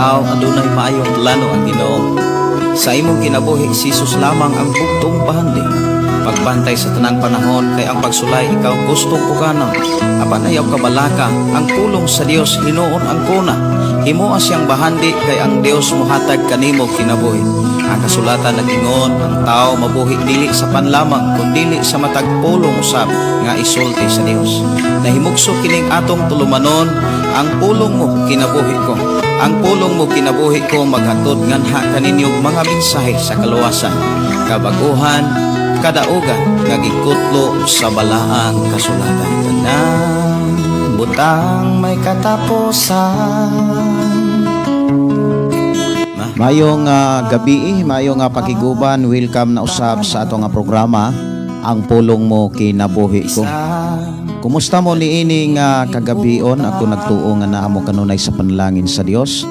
tao adunay maayong plano ang Ginoo. Sa imong kinabuhi, si Jesus lamang ang bugtong bahandi. Pagbantay sa tanang panahon kay ang pagsulay ikaw gustong puganon. Apan ayaw kabalaka, ang pulong sa Dios hinuon ang kuna. Himoa siyang bahandi kay ang Dios mohatag kanimo kinabuhi. Ang kasulatan nag-ingon, ang tao mabuhi dili sa panlamang kundili sa matag pulong usab nga isulti sa Dios. Nahimugso kining atong tulumanon, ang pulong mo kinabuhi ko. Ang pulong mo kinabuhi ko maghatod nganha kaninyo mga mensahe sa kaluwasan, kabaguhan, kadaugan nga gikutlo sa balaang kasulatan. Tanang butang may katapusan. Mayong gabi, mayong pakiguban, welcome na usab sa ato nga programa, Ang Pulong Mo Kinabuhi Ko. Kumusta mo niining kagabion? Ako nagtuo nga naa mo kanunay sa panalangin sa Dios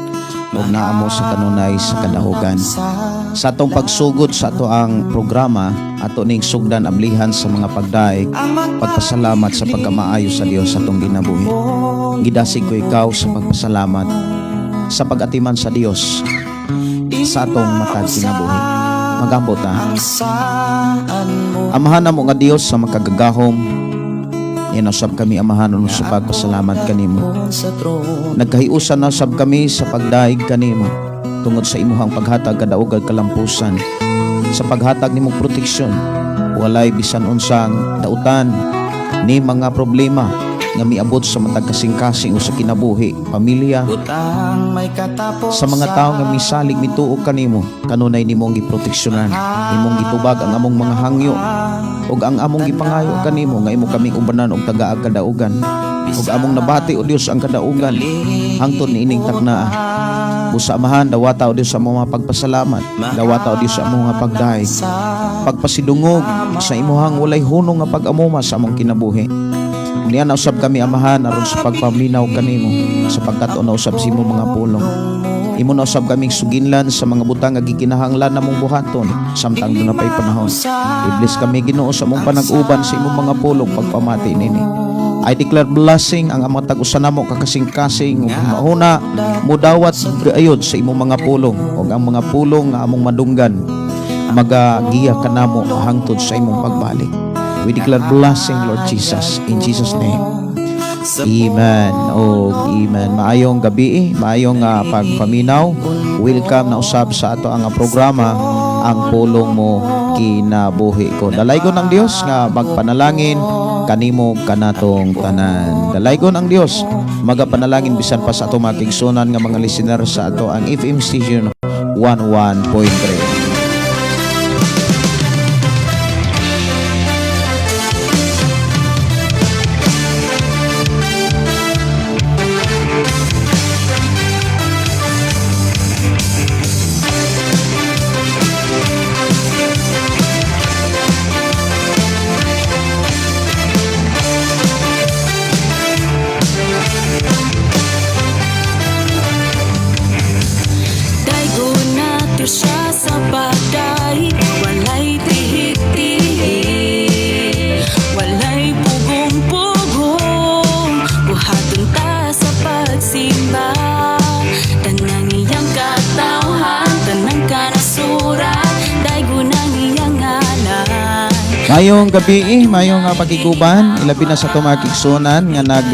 ug naa mo sa kanunay sa kadahogan. Sa atong pagsugod sa ato ang programa, ato ning sugdan ablihan sa mga pagdaig, pagpasalamat sa pagkamaayo sa Dios sa atong ginabuhi. Gidasig ko ikaw sa pagpasalamat sa pag-atiman sa Dios sa atong matag kinabuhi. Magambot ta. Amahan namo nga Dios sa makagagahom, Inasab kami, Amahan, sa pagpasalamat kanimo. Nagkahiusan na sab kami sa pagdaig kanimo tungod sa imuhang paghatag kadaogag kalampusan, sa paghatag nimong proteksyon. Walay bisan unsang dautan ni mga problema nga miabot sa matag kasing-kasing o sa kinabuhi, pamilya, Butang may katapusan. Sa mga tawo nga misalig mituo kanimo, kanunay nimong giproteksyonan, imong gitubag ang among mga hangyo ug ang among gipangayo kanimo nga imo kaming ubanan og tagaag kadaugan, ug among nabati, o Dios, ang kadaugan hangtod niining taknaa. Busa, Amahan, dawata, o Dios, sa among mga pagpasalamat, dawata, o Dios, sa among mga pagdaig, pagpasidungog sa imuhang walay hunong nga pag-amuma sa among kinabuhi. Niya na usab kami, Amahan, aron sa pagpaminaw kanimo, sa pagkat-on na usab sa imong mga pulong. Imo na usab kaming suginlan sa mga butang nga gikinahanglan namong buhaton samtang duna pay panahon. I-bless kami, Ginoo, sa among panag-uban sa imong mga pulong, pagpamati nini. I declare blessing ang among tag-usa namo kakasing-kasing ug mauna mudawat gayod sa imong mga pulong, ug ang mga pulong nga among madunggan magagiya kanamo hangtod sa imong pagbalik. We declare blessing, Lord Jesus, in Jesus' name. Amen. O amen. Maayong gabi, maayong pagpaminaw. Welcome na usab sa ato ang programa, Ang Pulong Mo Kinabuhi Ko. Dalaygon ang Dios nga magpanalangin kanimo kanatong tanan. Dalaygon ang Dios magapanalangin bisan pa sa ato mga kaigsuonan nga mga listener sa ato ang FM station 11.3. Daigo nato siya sa pagdaig. Walay tihik-tihik, walay pugong-pugong. Buhaton ta sa pagsimba tanang iyang katawhan, tanang kanasuran. Daigo ng iyang ngalan. Mayong gabi, mayong pagkiguban, ilabi na sa atong mga kaigsuonan nga nag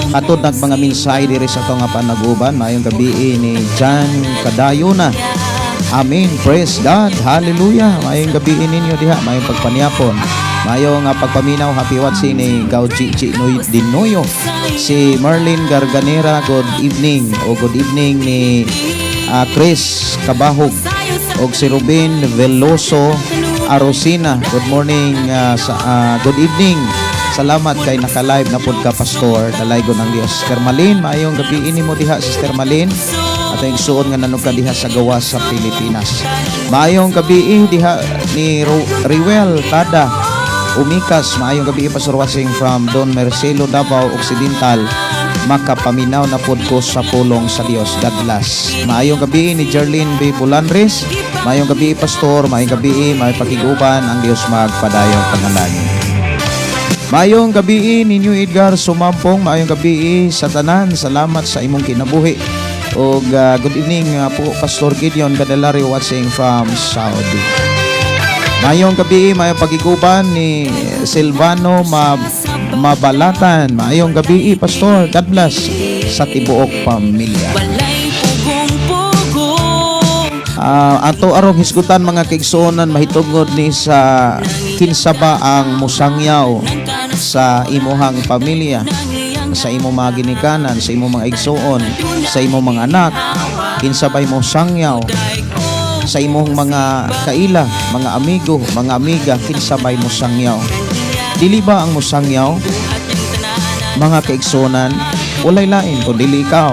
atod nag mga mensahe diri sa atong nga panaguban. Mayong gabi ni John Kadayona. Amen. Praise God. Hallelujah. Mayong gabi ninyo diha, mayong pagpanyapon. Mayong pagpaminaw, happy watching ni Gauji Chi Noy Dinoyo. Si Merlin Garganera, good evening. O good evening ni Chris Kabahog og si Ruben Veloso Arosina. Good morning sa good evening. Salamat kay naka-live na pod ka, Pastor. Dalaygon ang Dios. Sister Malin, maayong gabi ini mo diha, Sister Malin. At ang igsuon nga nanog ka diha sa gawas sa Pilipinas. Maayong gabi diha ni Riwel Tada Umikas, maayong gabi, Pastor, watching from Don Marcelo, Davao Occidental. Makapaminaw na pod ko sa pulong sa Dios. God bless. Maayong gabi ni Jerlyn B. Bulanres. Maayong gabi, Pastor. Maayong gabi, may pakiguban ang Dios magpadayong panalangin. Maayong gabi ninyo, Edgar Sumampong, maayong gabi sa tanan. Salamat sa imong kinabuhi. Og good evening po, Pastor Gideon Candelario, watching from Saudi. Maayong gabi, maayong pagiguban ni Silvano Mabalatan. Maayong gabi, Pastor. God bless sa tibuok pamilya. Walay pugong-pugong. Ato arong hisgutan, mga kaigsuonan, mahitungod ni sa kinsa ba ang musangyaw sa imuhang pamilya, sa imong mga ginikanan, sa imong mga igsuon, sa imong mga anak, kinsa ba mosangyaw sa imong mga kaila, mga amigo, mga amiga, kinsa bay mosangyaw? Dili ba ang mosangyaw, mga kaigsuonan, walay lain kun dili ikaw?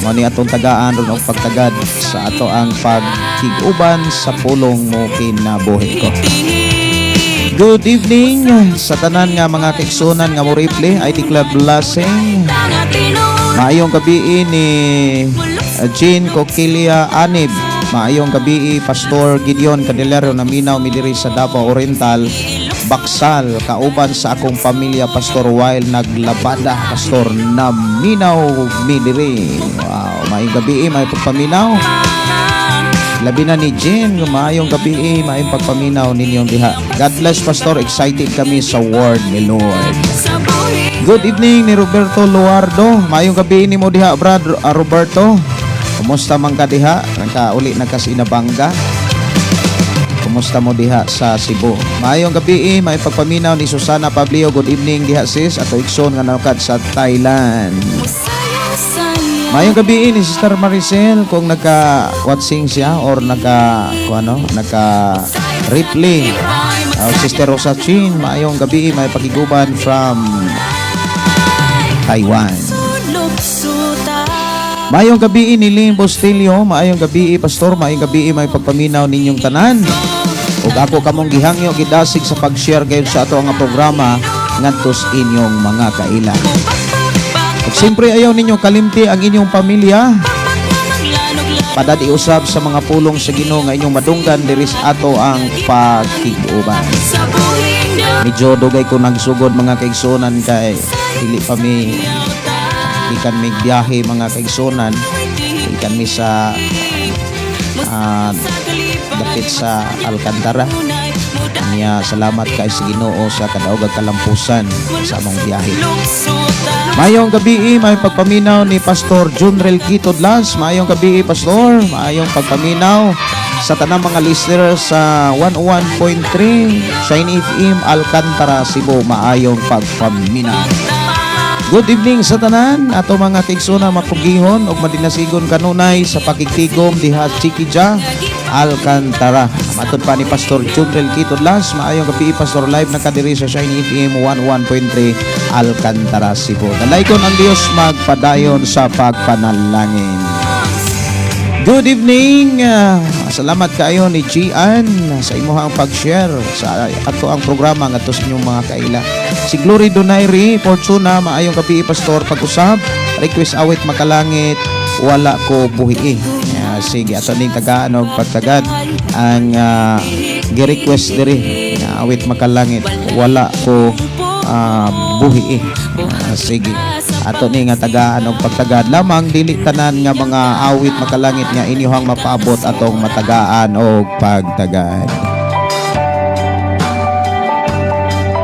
Mao ni atong tagaan ron og pagtagad sa ato ang pagkig-uban sa pulong mo kinabuhi ko. Good evening sa tanan nga mga kaigsuonan nga mo replay. I declare blessing. Maayong gabi ni Jean Coquilia Anib. Maayong gabi, Pastor Gideon Candelario, naminaw mi diri sa Davao Oriental, Baksal, kauban sa akong pamilya, Pastor, while naglabada, Pastor, naminaw mi diri. Wow, maayong gabi, maayong pagpaminaw. Labi na ni Jean, maayong gabi, maayong pagpaminaw ninyong diha. God bless, Pastor, excited kami sa word ni Lord. Good evening ni Roberto Luardo. Maayong gabi nimo diha, Brad Roberto. Kumusta man ka diha? Nakauli na ka sa Inabanga. Kumusta mo diha sa Cebu? Maayong gabi, may pagpaminaw ni Susana Pablio. Good evening diha, sis. Ato igsoon nga nalukad sa Thailand. Maayong gabi ni Sister Maricel, kung nagka-watching siya or nagka kung ano, nagka replay. Sister Rosa Chin, maayong gabi, may pakiguban from Taiwan. Maayong gabi ni Lynn Bostilio, maayong gabi, Pastor, maayong gabi, may pagpaminaw ninyong tanan. Ug ako kamong gihangyo, gidasig sa pag-share gayon sa ato ang programa ngadto sa inyong mga kaila. Ug siyempre ayaw ninyo kalimti ang inyong pamilya. Padad iusab sa mga pulong sa Ginoo nga inyong madunggan diri sa ato ang pagkig-uban. Medyo dugay ko nagsugod, mga kaigsuonan, kay dili pa mi ikan mig biyahe, mga kaigsuonan. Ikan mi sa dapit sa Alcantara. Niya salamat kay sa Ginoo sa kadaogag kalampusan sa among biyahe. Maayong gabi, may pagpaminaw ni Pastor Junrel Quito Dlas. Maayong gabi, Pastor. Maayong pagpaminaw sa tanang mga listeners sa 101.3 Shine FM Alcantara, Cebu. Maayong pagpaminaw. Good evening sa tanan ato mga kaigsuonan mapugihon ug madinasigon kanunay sa pakigtigom diha Chiquija, Alcantara. Matod pa ni Pastor Junrel Quito Dlas, maayong gabi, Pastor, live na kadiri sa Shine FM 11.3 Alcantara, Cebu. Dalaygon ang Dios, magpadayon sa pagpanalangin. Good evening. Salamat kaayo ni Gian sa imuhang pag-share sa ato ang programa ngadto sa inyong mga kaila. Si Glory Donairi Fortuna, maayong gabi, Pastor, pag-usab. Request awit makalangit, wala ko buhi. Yeah, sige, ato ning tagaan og pagtagad ang gi-request diri nga awit makalangit, wala ko buhi. Sige. Ato ni nga tagaan og pagtagad lamang, dili tanan nga mga awit makalangit nga inyuhang mapaabot atong matagaan og pagtagad.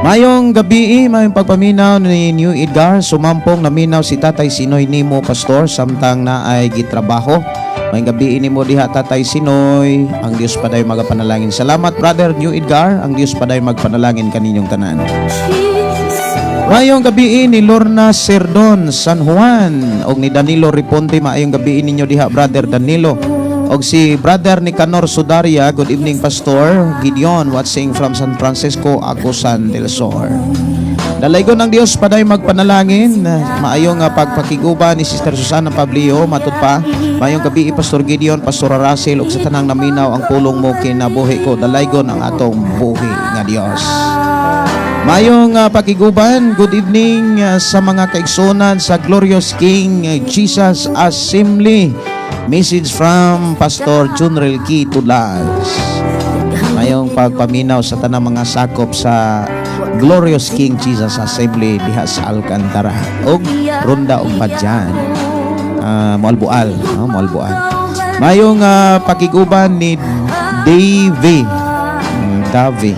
Mayong gabi, mayong pagpaminaw ni New Edgar. Sumampong naminaw si Tatay Sinoy nimo, Pastor, samtang naay gitrabaho. Mayong gabi nimo diha, Tatay Sinoy. Ang Dios paday magapanalangin. Salamat, Brother New Edgar. Ang Dios paday magpanalangin kaninyong tanan. Maayong gabi ni Lorna Serdon San Juan og ni Danilo Riponte. Maayong gabi ninyo diha, Brother Danilo. Og si Brother Nicanor Sudaria, good evening, Pastor Gideon, watching from San Francisco, Agusan del Sur. Dalaygon ng Dios paday magpanalangin. Maayong pagpakiguba ni Sister Susana Pablio, matud pa. Maayong gabi, Pastor Gideon, Pastor Russell ug sa tanang naminaw ang pulong mo kinabuhi ko. Dalaygon ang atong buhi nga Dios. Mayong pakiguban, good evening sa mga kaigsunan sa Glorious King Jesus Assembly. Message from Pastor Junrel K. Tulas. Mayong pagpaminaw sa tanang mga sakop sa Glorious King Jesus Assembly diha sa Alcantara ug Ronda ug Padyan. Moalboal, no? Moalboal. Mayong pakiguban ni Davey. Davey.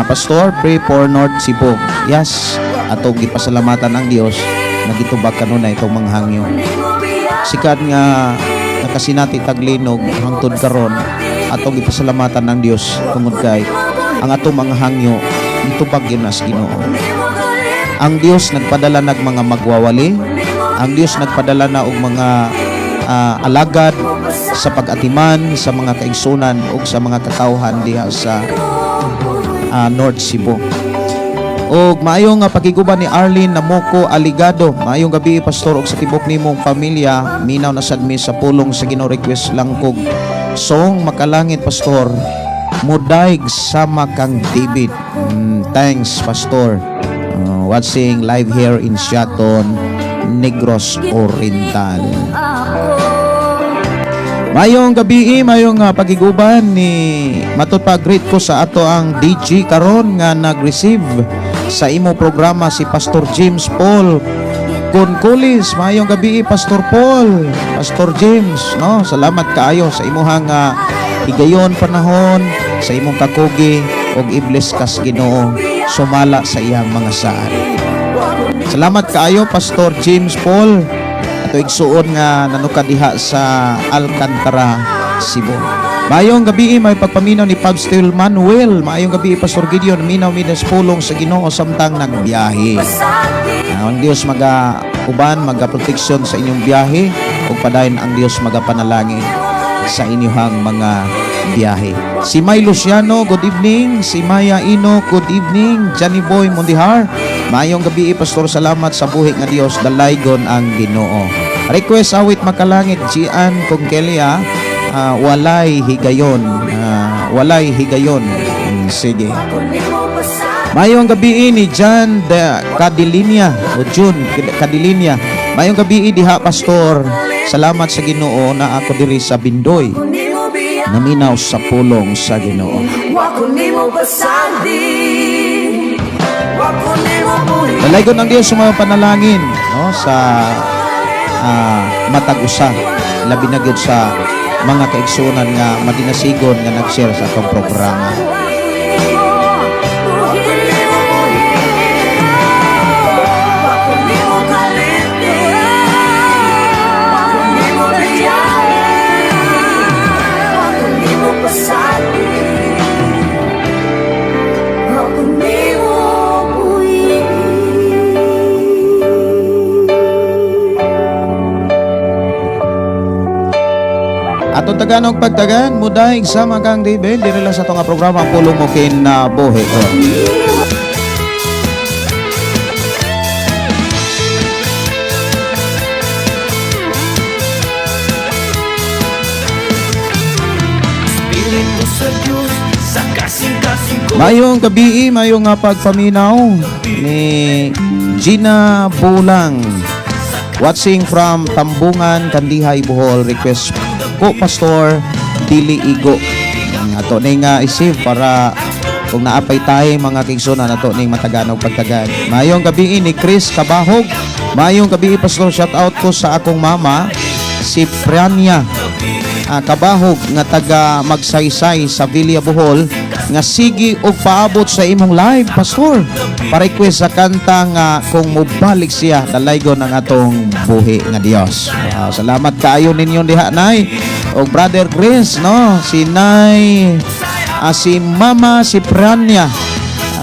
Pastor, pray for North Cebu. Yes, atong gipasalamatan ang Dios nga gitubag kanunay itong mga hangyo. Sikat nga nakasinati taglinog hangtod karon, atong gipasalamatan ang Dios tungod kay ang atong mga hangyo gitubag yun as Ginoo. Ang Dios nagpadala nag mga magwawali, ang Dios nagpadala na og mga alagad sa pag-atiman sa mga kaigsunan ug sa mga katawhan diha sa North Cebu. Og maayong nga pakiguban ni Arlene Namoko Aligado. Maayong gabi, Pastor, og sa tibok nimong pamilya. Minaw na sad mi sa pulong sa Ginoo. Request lang kog song Makalangit, Pastor. Mudaig sama kang David. Thanks, Pastor. Watching live here in Siaton, Negros Oriental. Mayong gabi, mayong pagiguban ni matod pa greet ko sa ato ang DG karon nga nag-receive sa imo programa, si Pastor James Paul Concolis. Mayong gabi, Pastor Paul, Pastor James, no? Salamat kaayo sa imuhang higayon panahon, sa imong kakugi ug i-bless kas Ginoo sumala sa iyang mga saad. Salamat kaayo, Pastor James Paul, ato igsuon nga nanuka diha sa Alcantara, Cebu. Maayong gabi, may pagpaminaw ni Pabstil Manuel. Maayong gabi, Pastor Gideon, minaw mi sa pulong sa Ginoo samtang nagbiyahe. Ang Dios maga uban, maga proteksyon sa inyong biyahe ug padayon ang Dios magapanalangin sa inyong mga biyahe. Si May Luciano, good evening. Si Maya Ino, good evening. Johnny Boy Mundihar, maayong gabi, Pastor, salamat sa buhi nga Dios, dalaygon ang Ginoo. Request awit Makalangit, Gian Conkelia, walay higayon. Walay higayon. Sige. Mayong gabi ni John de Cadilinia o June Cadilinia. Mayong gabi diha, Pastor. Salamat sa Ginoo na ako diri sa Bindoy. Naminaw sa pulong sa Ginoo. Wa ko nimo pasagdi. Wa ko nimo buhi. Dalaygon ang Dios sa mga panalangin, no, sa matag usa, labi na gyud sa mga kaigsuonan nga madinasigon nga nag-share sa atong programa. Wa ko nimo buhi. Wa ko nimo kaliti. Wa ko nimo biyahe. Wa ko nimo pasagdi. Wa ko nimo buhi. Atong taganog pagtagan, mudaig sama kang David, diri lang sa atong nga programa, ang Pulong Mo Kinabuhi Ko. Espiritu sa Diyos sa kasing-kasing ko. Mayong gabi, mayong nga pagpaminaw ni Gina Bulang. Watching from Tambungan, Kandihay, Bohol. Request ko, Pastor, Dili Igo. Ang ato ning isip para kung naapay tayo mga kaigsuonan, ato ning mataganog pagtagan. Mayong gabi ni Chris Kabahog. Mayong gabi, Pastor, shout out ko sa akong mama si Prania Kabahog nga taga Magsaysay sa Villa, Bohol, nga sige og paabot sa imong live, Pastor. Pa-request sa kanta nga Kung Mobalik Siya, dalaygon ang atong buhi nga Dios. Wow, salamat kaayo ninyo diha, Nay. Og Brother Chris, no, si Nay, si Mama si Prania.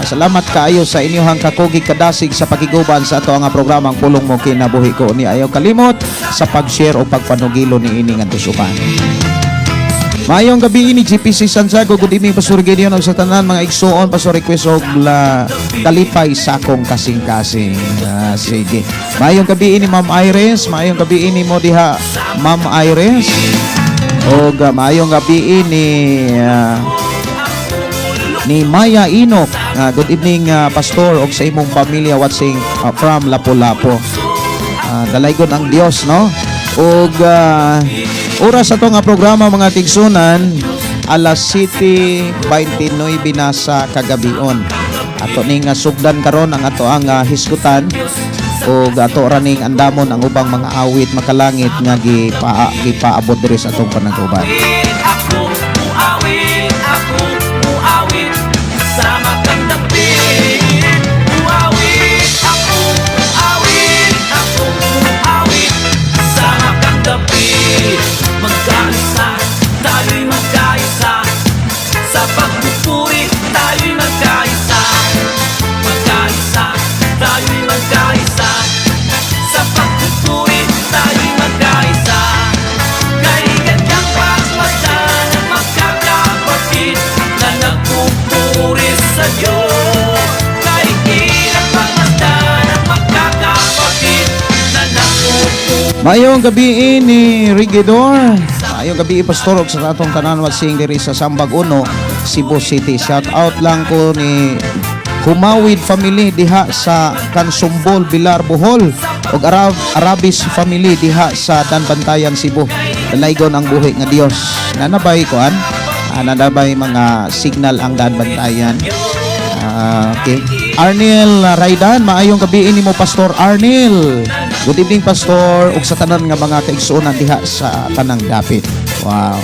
Salamat kaayo sa inyong kakugi kadasig sa pakiguban sa ato ang programa, ang Pulong Mo Kinabuhi Ko. Ni ayaw kalimot sa pag-share o pagpanugilo ni ini nga tusukan. Maayong gabi ini GPC Santiago. Good evening, Pastor Gideon, ug sa tanan mga igsuon. Pastor, request og la Kalipay sa akong kasing-kasing. Sige. Maayong gabi ini Ma'am Iris. Maayong gabi ini mo diha, Ma'am Iris. Og maayong gabi ni Maya Inok. Good evening, Pastor, og sa imong pamilya, watching from Lapu-Lapu. Dalaygon ang Dios, no? Og oras ato nga programa, mga kaigsuonan, alas 7:29 na sa kagabion. Ato ning sugdan karon ang ato ang hisgutan. O ato raning andamon ang ubang mga awit makalangit nga gipaabot diri sa atong panag-uban. Awit ako, muawit ako, muawit sama kang dapit. Muawit ako, muawit ako, muawit sama kang dapit. Magkaisa, tayo'y magkaisa. Sa pagpupuri, tayo'y magkaisa. Magkaisa, tayo'y magkaisa. Sa pagpupuri, tayo'y magkaisa. Kay gandang pagmasdan ng magkakapatid na nagpupuri sa Diyos. Kay ilang pagmasdan ng magkakapatid na nagpupuri. Maayong gabi ni Rigidor. Maayong gabi, Pastor, ug sa atong tanan watching diri sa Sambag Uno, Cebu City. Shout out lang ko ni Humawid family diha sa Kansumbol, Bilar, Bohol ug Arabis family diha sa Danbantayan, Cebu. Dalaygon ang buhi nga Dios. Nanabay kuan? Nanabay mga signal ang Danbantayan. Okay. Arnel Raidan, maayong gabi nimo, Pastor Arnel. Good evening, Pastor, ug sa tanan nga mga kaigsuonan diha sa tanang dapit. Wow.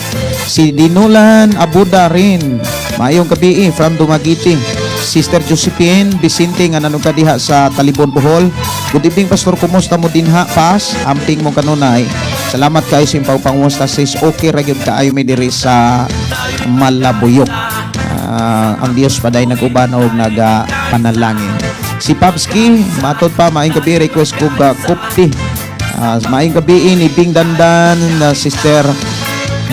Si Dinulan Abuda rin. Maayong gabi from Dumaguete. Sister Josephine Vicente nga nanugka diha sa Talibon, Bohol. Good evening, Pastor, kumusta mo dinha pas? Amping mo kanunay. Salamat kayo sa imong pangumusta, sis. Okay ra gyud kaayo mi diri sa Malabuyok. Ang Dios paday nag-uban og nagapanalangin. Si Pabski, matod pa, maayong gabi, request ko ga Kupti. Maayong gabi ni Bing Dandan, na Sister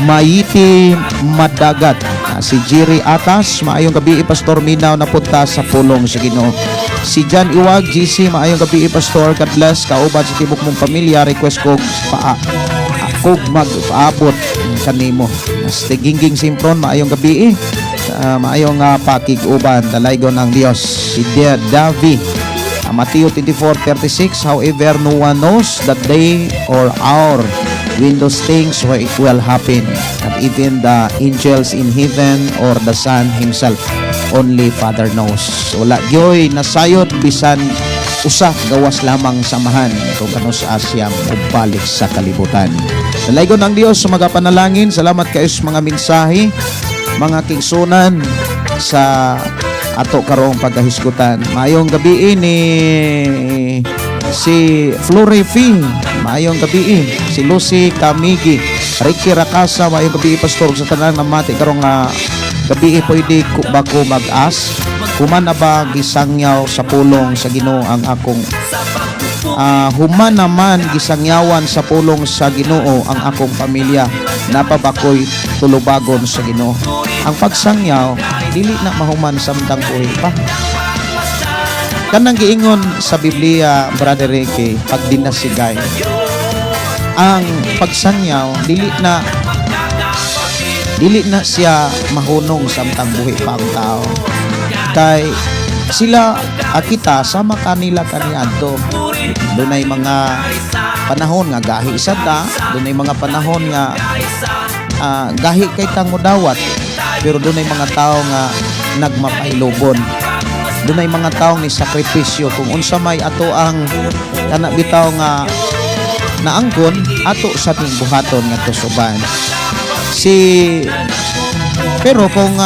Maiti Madagat. Si Jiri Atas, maayong gabi, Pastor, minaw na punta sa pulong sa Ginoo. Si Jan Iwag, GC, maayong gabi, Pastor, God bless, kauban sa tibok mong pamilya, request ko paa kog magpaabot kanimo. Si Gingging Simpron, maayong gabi. Maayong pakig-uban, dalaygon ang Dios. Si Davi, Mateo 24:36, "However, no one knows the day or hour when those things will happen, not even the angels in heaven or the Son himself. Only Father knows." Wala gyoy nasayod bisan usa gawas lamang samahan kung kanus-a siya mobalik sa kalibutan. Dalaygon ang Dios sa magapanalangin. Salamat kayo sa mga mensahe, mga kaigsuonan, sa ato karong pagkahisgutan. Maayong gabi ni si Florifi. Maayong gabi si Lucy Kamigi. Ricky Rakasa, maayong gabi, Pastor, sa tanan namati karong gabi. Pwede ko ba ko mag-ask? Human na ba gisangyaw sa pulong sa Ginoo ang akong human naman gisangyawan sa pulong sa Ginoo ang akong pamilya, napabakoy tulubagon sa Ginoo? Ang pagsangyaw dili na mahuman samtang buhi pa. Kanang giingon sa Biblia, Brother Ricky, pag dinasigay ang pagsangyaw, dili na siya mahunong samtang buhi pa ang tao kay sila akita sama kanila kaniadto. Dunay mga panahon nga gahi sa ta, dunay mga panahon nga gahi kay tang dawat, pero dunay mga tao nga nagmapailobon, dunay mga tao ni sakripisyo kung unsa may ato ang kana bitaw nga naangkon ato sa ting buhaton ngadto sa uban si. Pero kung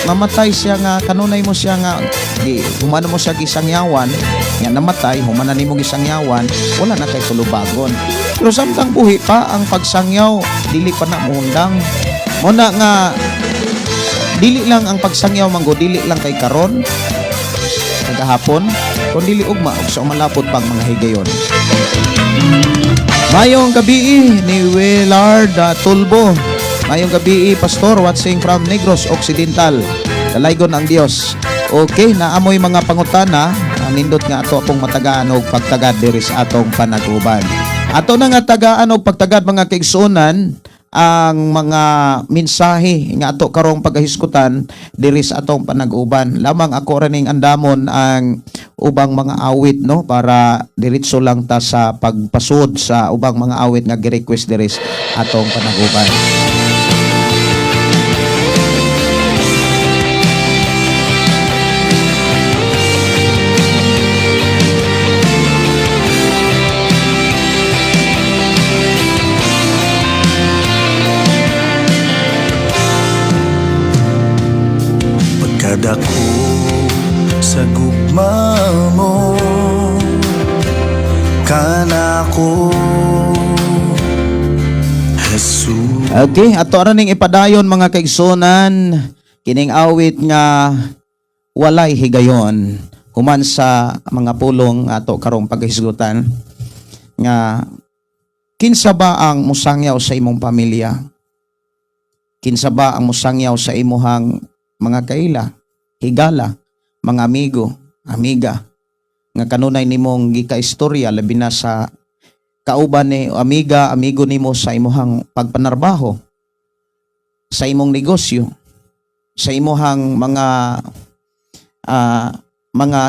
mamatay siya nga kanunay mo siya nga di humano mo siya gisangyawan nga namatay, human na nimo gisangyawan, wala na kay tulubagon. Pero samtang buhi pa, ang pagsangyaw dili pa na muundang mo na nga dili lang ang pagsangyaw manggo dili lang kay karon kagahapon kun dili ugma ug sa umalapot pang mga higayon. Mayong gabi ni Willard Tulbo. Mayong gabi, Pastor, watching from Negros Occidental. Dalaygon ang Dios. Okay, naamoy mga pangutana, nindot nga ato apong matagaan og pagtagad diri sa atong panaguban. Ato na nga tagaan og pagtagad, mga kaigsuonan, ang mga mensahe nga ato karong pagahiskutan diri sa atong panag-uban. Lamang ako raning andamon ang ubang mga awit, no, para diretso lang ta sa pagpasud sa ubang mga awit nga gi-request diri sa atong panag-uban. Kadako sa gugma mo kanako, Jesus. Okay, ato ra ning ipadayon, mga kaigsunan, kining awit nga "Walay Higayon" human sa mga pulong ato karong paghisgutan nga kinsa ba ang musangyaw sa imong pamilya? Kinsa ba ang musangyaw sa imuhang mga kaila, higala, mga amigo, amiga nga kanunay nimong gikaistorya, labi na sa kauban ni amiga, amigo nimo sa imuhang pagpanarbaho, sa imong negosyo, sa imuhang mga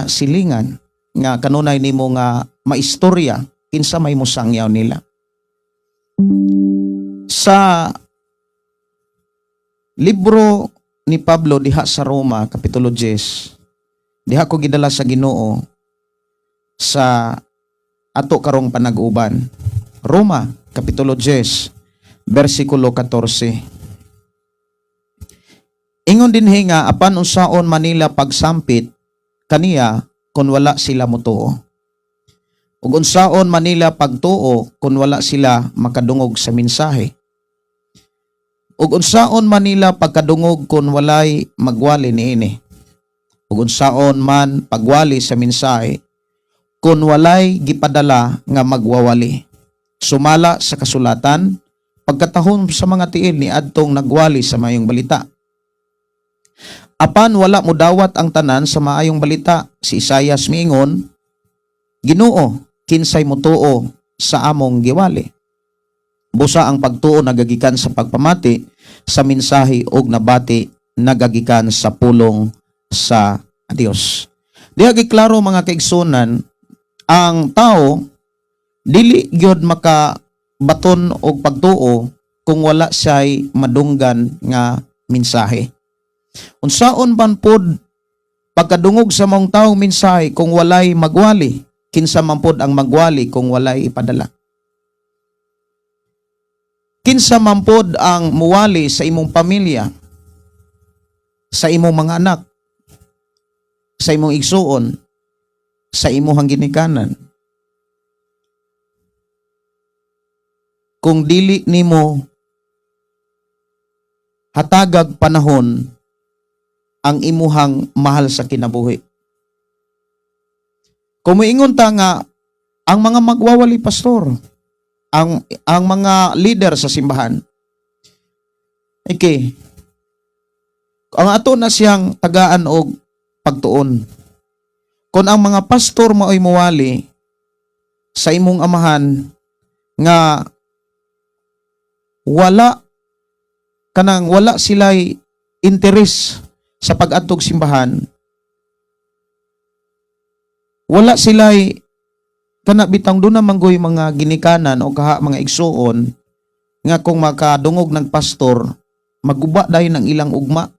silingan nga kanunay nimo nga maistorya, kinsa may musangyaw nila? Sa libro ni Pablo diha sa Roma kapitulo 10, diha ko gidala sa Ginoo sa ato karong panag-uban. Roma kapitulo 10 bersikulo 14. Ingon dinhi nga, apan unsaon man nila pagsampit kaniya kung wala sila motuo? Ug unsaon man nila pagtuo kung wala sila makadungog sa mensahe? Ug unsaon man nila pagkadungog kung walay magwali niini? Ug unsaon man pagwali sa mensahe kung walay gipadala nga magwawali? Sumala sa kasulatan, pagkatahom sa mga tiil ni adtong nagwali sa maayong balita. Apan wala modawat ang tanan sa maayong balita. Si Isayas miingon, "Ginoo, kinsay motuo sa among giwali?" Busa ang pagtuo nagagikan sa pagpamati sa mensahe og nabati nagagikan sa pulong sa Dios. Diha giklaro, mga kaigsunan, ang tao dili gyud makabaton og pagtuo kung wala siya'y madunggan nga mensahe. Unsaon man pod pagkadungog sa maong taong mensahe kung walay magwali? Kinsa man pod ang magwali kung walay ipadala? Kinsa man pod ang muwali sa imong pamilya, sa imong mga anak, sa imong igsuon, sa imong ginikanan, kung dili nimo hatagag panahon ang imuhang mahal sa kinabuhi? Kung moingon ta nga ang mga magwawali, pastor, ang mga leader sa simbahan. Okay. Ang ato na siyang tagaan og pagtuon. Kung ang mga pastor maoy muwali sa imong amahan nga wala kanang wala sila'y interes sa pag-adtog simbahan, wala sila'y kana bitang doon na manggoy mga ginikanan o kaha mga igsuon nga kung makadungog ng pastor, maguba dayon ang ilang ugma,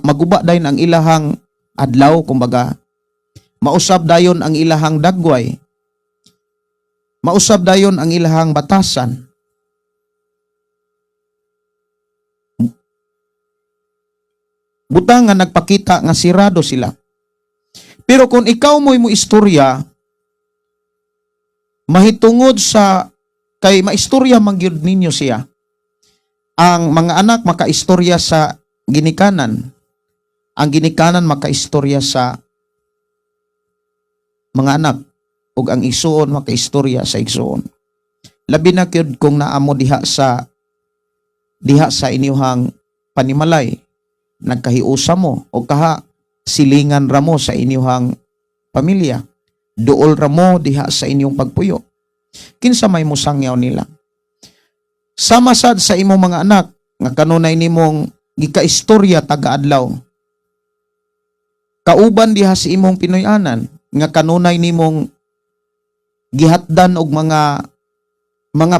maguba dayon ang ilahang adlaw, kumbaga mausab dayon ang ilahang dagway, mausab dayon ang ilahang batasan. Butang nga nagpakita nga sirado sila. Pero kung ikaw mo'y mo istorya mahitungod sa kay maistorya man gyud ninyo siya, ang mga anak makaistorya sa ginikanan, ang ginikanan makaistorya sa mga anak, ug ang igsuon makaistorya sa igsuon, labi na gyud kung naa mo diha sa inyuhang panimalay, nagkahiusa mo o kaha silingan ra mo sa inyuhang pamilya, duol ra mo diha sa inyong pagpuyo. Kinsa may musangyaw nila? Sama sad sa imong mga anak nga kanunay nimong gikaistorya taga-adlaw, kauban diha sa imong Pinoy-anan nga kanunay nimong gihatdan og mga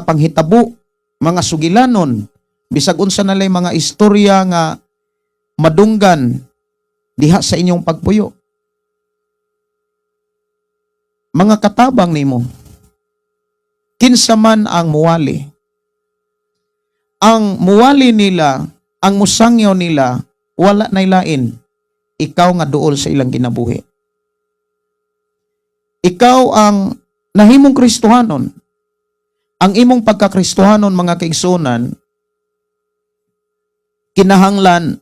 panghitabo, mga sugilanon, bisag unsa na lay mga istorya nga madunggan diha sa inyong pagpuyo. Mga katabang nimo, kinsa man ang muwali? Ang muwali nila, ang musangyaw nila, wala nay lain. Ikaw nga duol sa ilang kinabuhi. Ikaw ang nahimong Kristohanon. Ang imong pagkakristohanon, mga kaigsunan, kinahanglan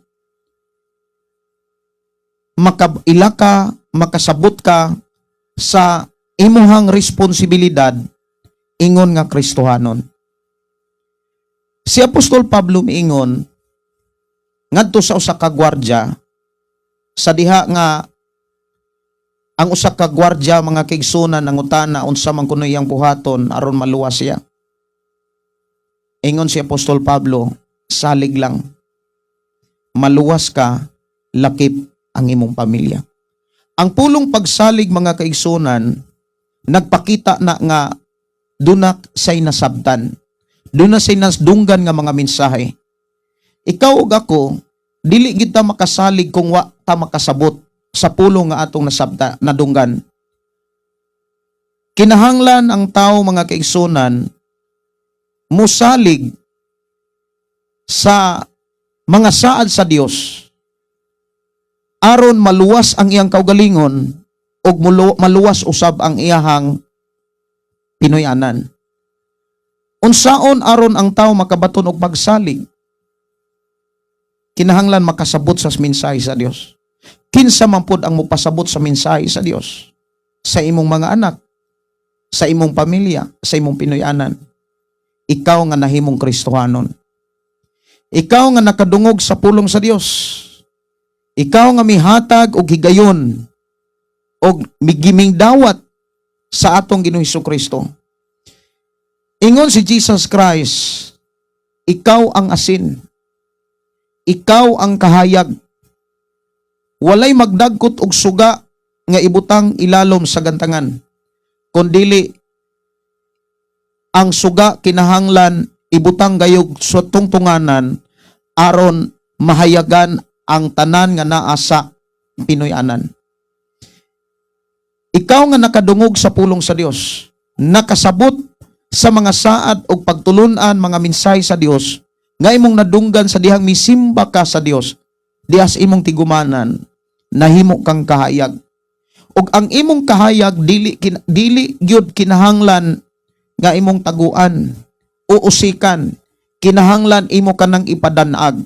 makaila ka, makasabot ka sa imuhang responsibilidad ingon nga Kristohanon. Si Apostol Pablo miingon ngadto sa usa ka gwardya sa diha nga ang usa ka gwardya, mga kaigsunan, nangutana unsa man kuno iyang buhaton aron maluwas siya. Ingon si Apostol Pablo, "Salig lang. Maluwas ka, lakip ang imong pamilya." Ang pulong pagsalig, mga kaigsunan, nagpakita na nga duna say nasabtan. Duna say nasdunggan nga mga mensahe. Ikaw ug ako, dili kita makasalig kung wa ta makasabot sa pulong nga atong nasabta, nadunggan. Kinahanglan ang tao, mga kaigsunan, musalig sa mga saad sa Dios aron maluwas ang iyang kaugalingon ug maluwas usab ang iyahang Pinoyanan. Unsaon aron ang tao makabaton og pagsalig? Kinahanglan makasabot sa mensahe sa Dios. Kinsa man pod ang mopasabot sa mensahe sa Dios? Sa imong mga anak, sa imong pamilya, sa imong Pinoyanan. Ikaw nga nahimong Kristohanon. Ikaw nga nakadungog sa pulong sa Dios. Ikaw nga mihatag og higayon og migiming dawat sa atong Ginoong Kristo. Ingon si Jesus Christ, "Ikaw ang asin. Ikaw ang kahayag. Walay magdagkot og suga nga ibutang ilalom sa gantangan. Kundili ang suga kinahanglan ibutang gayog sa tungtunganan aron mahayagan ang tanan nga naa sa Pinoy-anan." Ikaw nga nakadungog sa pulong sa Dios, nakasabot sa mga saad og pagtulunan, mga mensahe sa Dios nga imong nadunggan sa dihang misimba ka sa Dios, diha sa imong tigumanan, nahimo kang kahayag. Ug ang imong kahayag dili gyud kinahanglan nga imong taguan o usikan. Kinahanglan imo kanang ipadanag.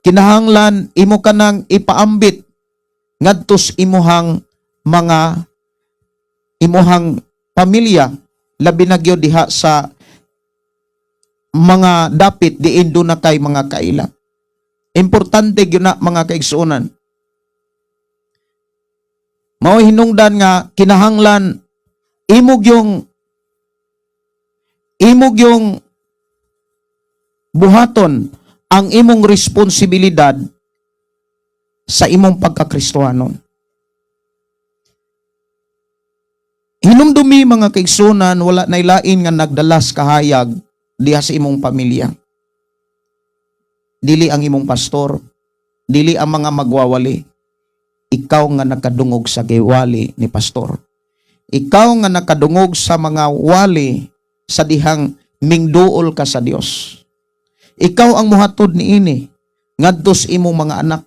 Kinahanglan imo kanang ipaambit ngadto sa imuhang mga imuhang pamilya, labi na gyud diha sa mga dapit diin duna kay mga kaila. Importante gyud na, mga kaigsuonan. Mao hinungdan nga kinahanglan imo gyung buhaton ang imong responsibilidad sa imong pagkakristohanon. Hinumdumi, mga kaigsunan, wala na lain nga nagdalas kahayag diha sa imong pamilya. Dili ang imong pastor, dili ang mga magwawali. Ikaw nga nakadungog sa giwali ni pastor. Ikaw nga nakadungog sa mga wali sa dihang mingduol ka sa Dios. Ikaw ang muhatod niini ngadto sa imong mga anak.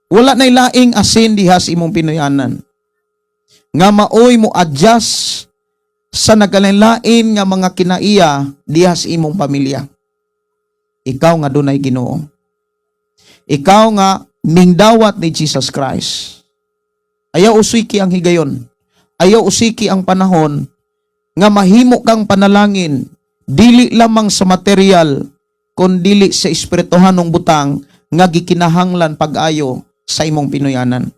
Wala nay laing asin diha sa imong Pinoyanan nga maoy mo adjust sa nagkalain nga mga kinaiya diha sa imong pamilya. Ikaw nga dunay Ginoo. Ikaw nga mingdawat ni Jesus Christ. Ayaw usiki ang higayon. Ayaw usiki ang panahon nga mahimo kang panalangin dili lamang sa material kun dili sa espirituhanong butang nga gikinahanglan pag-ayo sa imong Pinoyanan.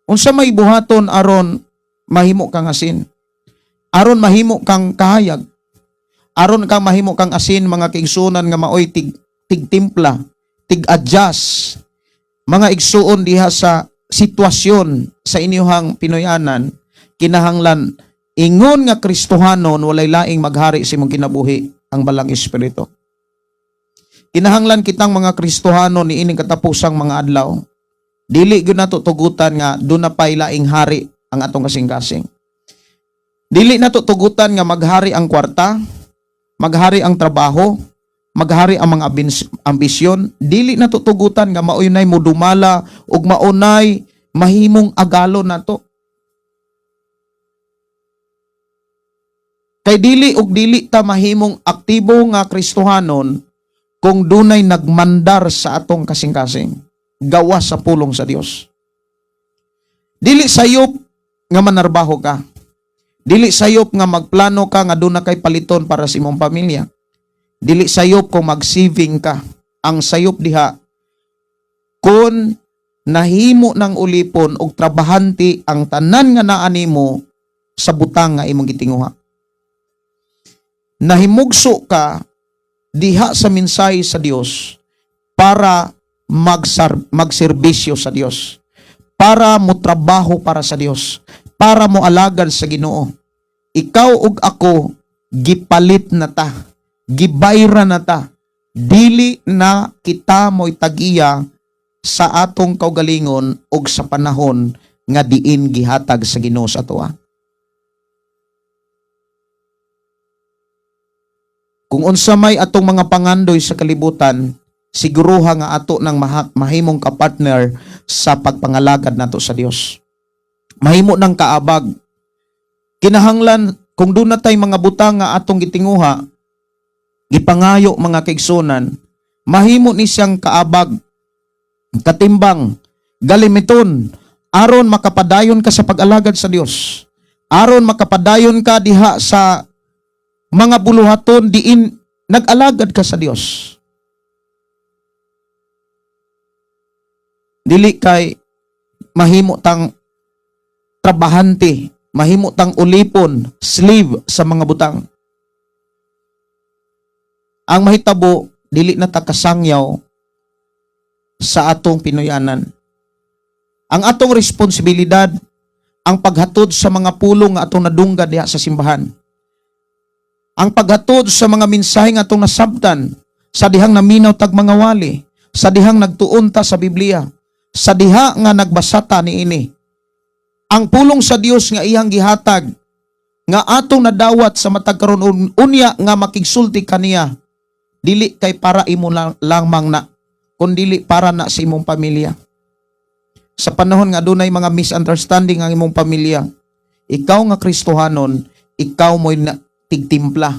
Unsa may buhaton aron mahimo kang asin? Aron mahimo kang kahayag? Aron kang mahimo kang asin, mga kaigsunan, nga maoy tigtimpla, tig-adjust, mga igsuon, diha sa sitwasyon sa inyuhang Pinoyanan, kinahanglan ingon nga Kristohanon, walay laing maghari sa imong kinabuhi, ang Balang Espiritu. Kinahanglan kitang mga Kristohano niining katapusang mga adlaw, dili gyud nato tugutan nga duna pay laing hari ang atong kasing-kasing. Dili nato tugutan nga maghari ang kwarta, maghari ang trabaho, Maghari ang mga ambisyon. Dili na tutugutan nga maoy nay modumala ug maunay mahimong agalo nato. Kay dili ug dili ta mahimong aktibo nga Kristohanon kung dunay nagmandar sa atong kasing-kasing gawas sa pulong sa Dios. Dili sayop nga manarbaho ka. Dili sayop nga magplano ka nga duna kay paliton para sa imong pamilya. Dili sayop kung mag-saving ka. Ang sayop diha kung nahimo ng ulipon og trabahante ang tanan nga naa nimo sa butang nga imong gitinguha. Nahimugso ka diha sa mensahe sa Dios para magserbisyo sa Dios, para motrabaho para sa Dios, para moalagad sa Ginoo. Ikaw ug ako, gipalit na ta, gibayra na ta. Dili na kita mo'y tag-iya sa atong kaugalingon ug sa panahon nga diin gihatag sa Ginoo sa atoa. Kung unsa may atong mga pangandoy sa kalibutan, siguruha nga ato ng mahimong kapartner sa pagpangalagad nato sa Dios. Mahimo ng kaabag. Kinahanglan kung doon na tay mga butang nga atong gitinguha, gipangayo, mga kaigsunan, mahimo ni siyang kaabag, katimbang, galimiton, aron makapadayon ka sa pag-alagad sa Dios. Aron makapadayon ka diha sa mga buluhaton diin nag-alagad ka sa Dios. Dili kay mahimo tang trabahante, mahimo tang ulipon, slave sa mga butang. Ang mahitabo, dili na ta kasangyaw sa atong Pinoyanan. Ang atong responsibilidad, ang paghatod sa mga pulong nga atong nadunggan diha sa simbahan. Ang paghatod sa mga mensahe nga atong nasabtan sa dihang naminaw tag mga wali, sa dihang nagtuon ta sa Biblia, sa diha nga nagbasa ta niini. Ang pulong sa Dios nga iyang gihatag nga atong nadawat sa matag karon unya nga makigsulti kaniya, dili kay para imo lamang na, kundili para na sa imong pamilya. Sa panahon nga dunay mga misunderstanding ang imong pamilya, ikaw nga Kristohanon, ikaw mo'y tigtimpla,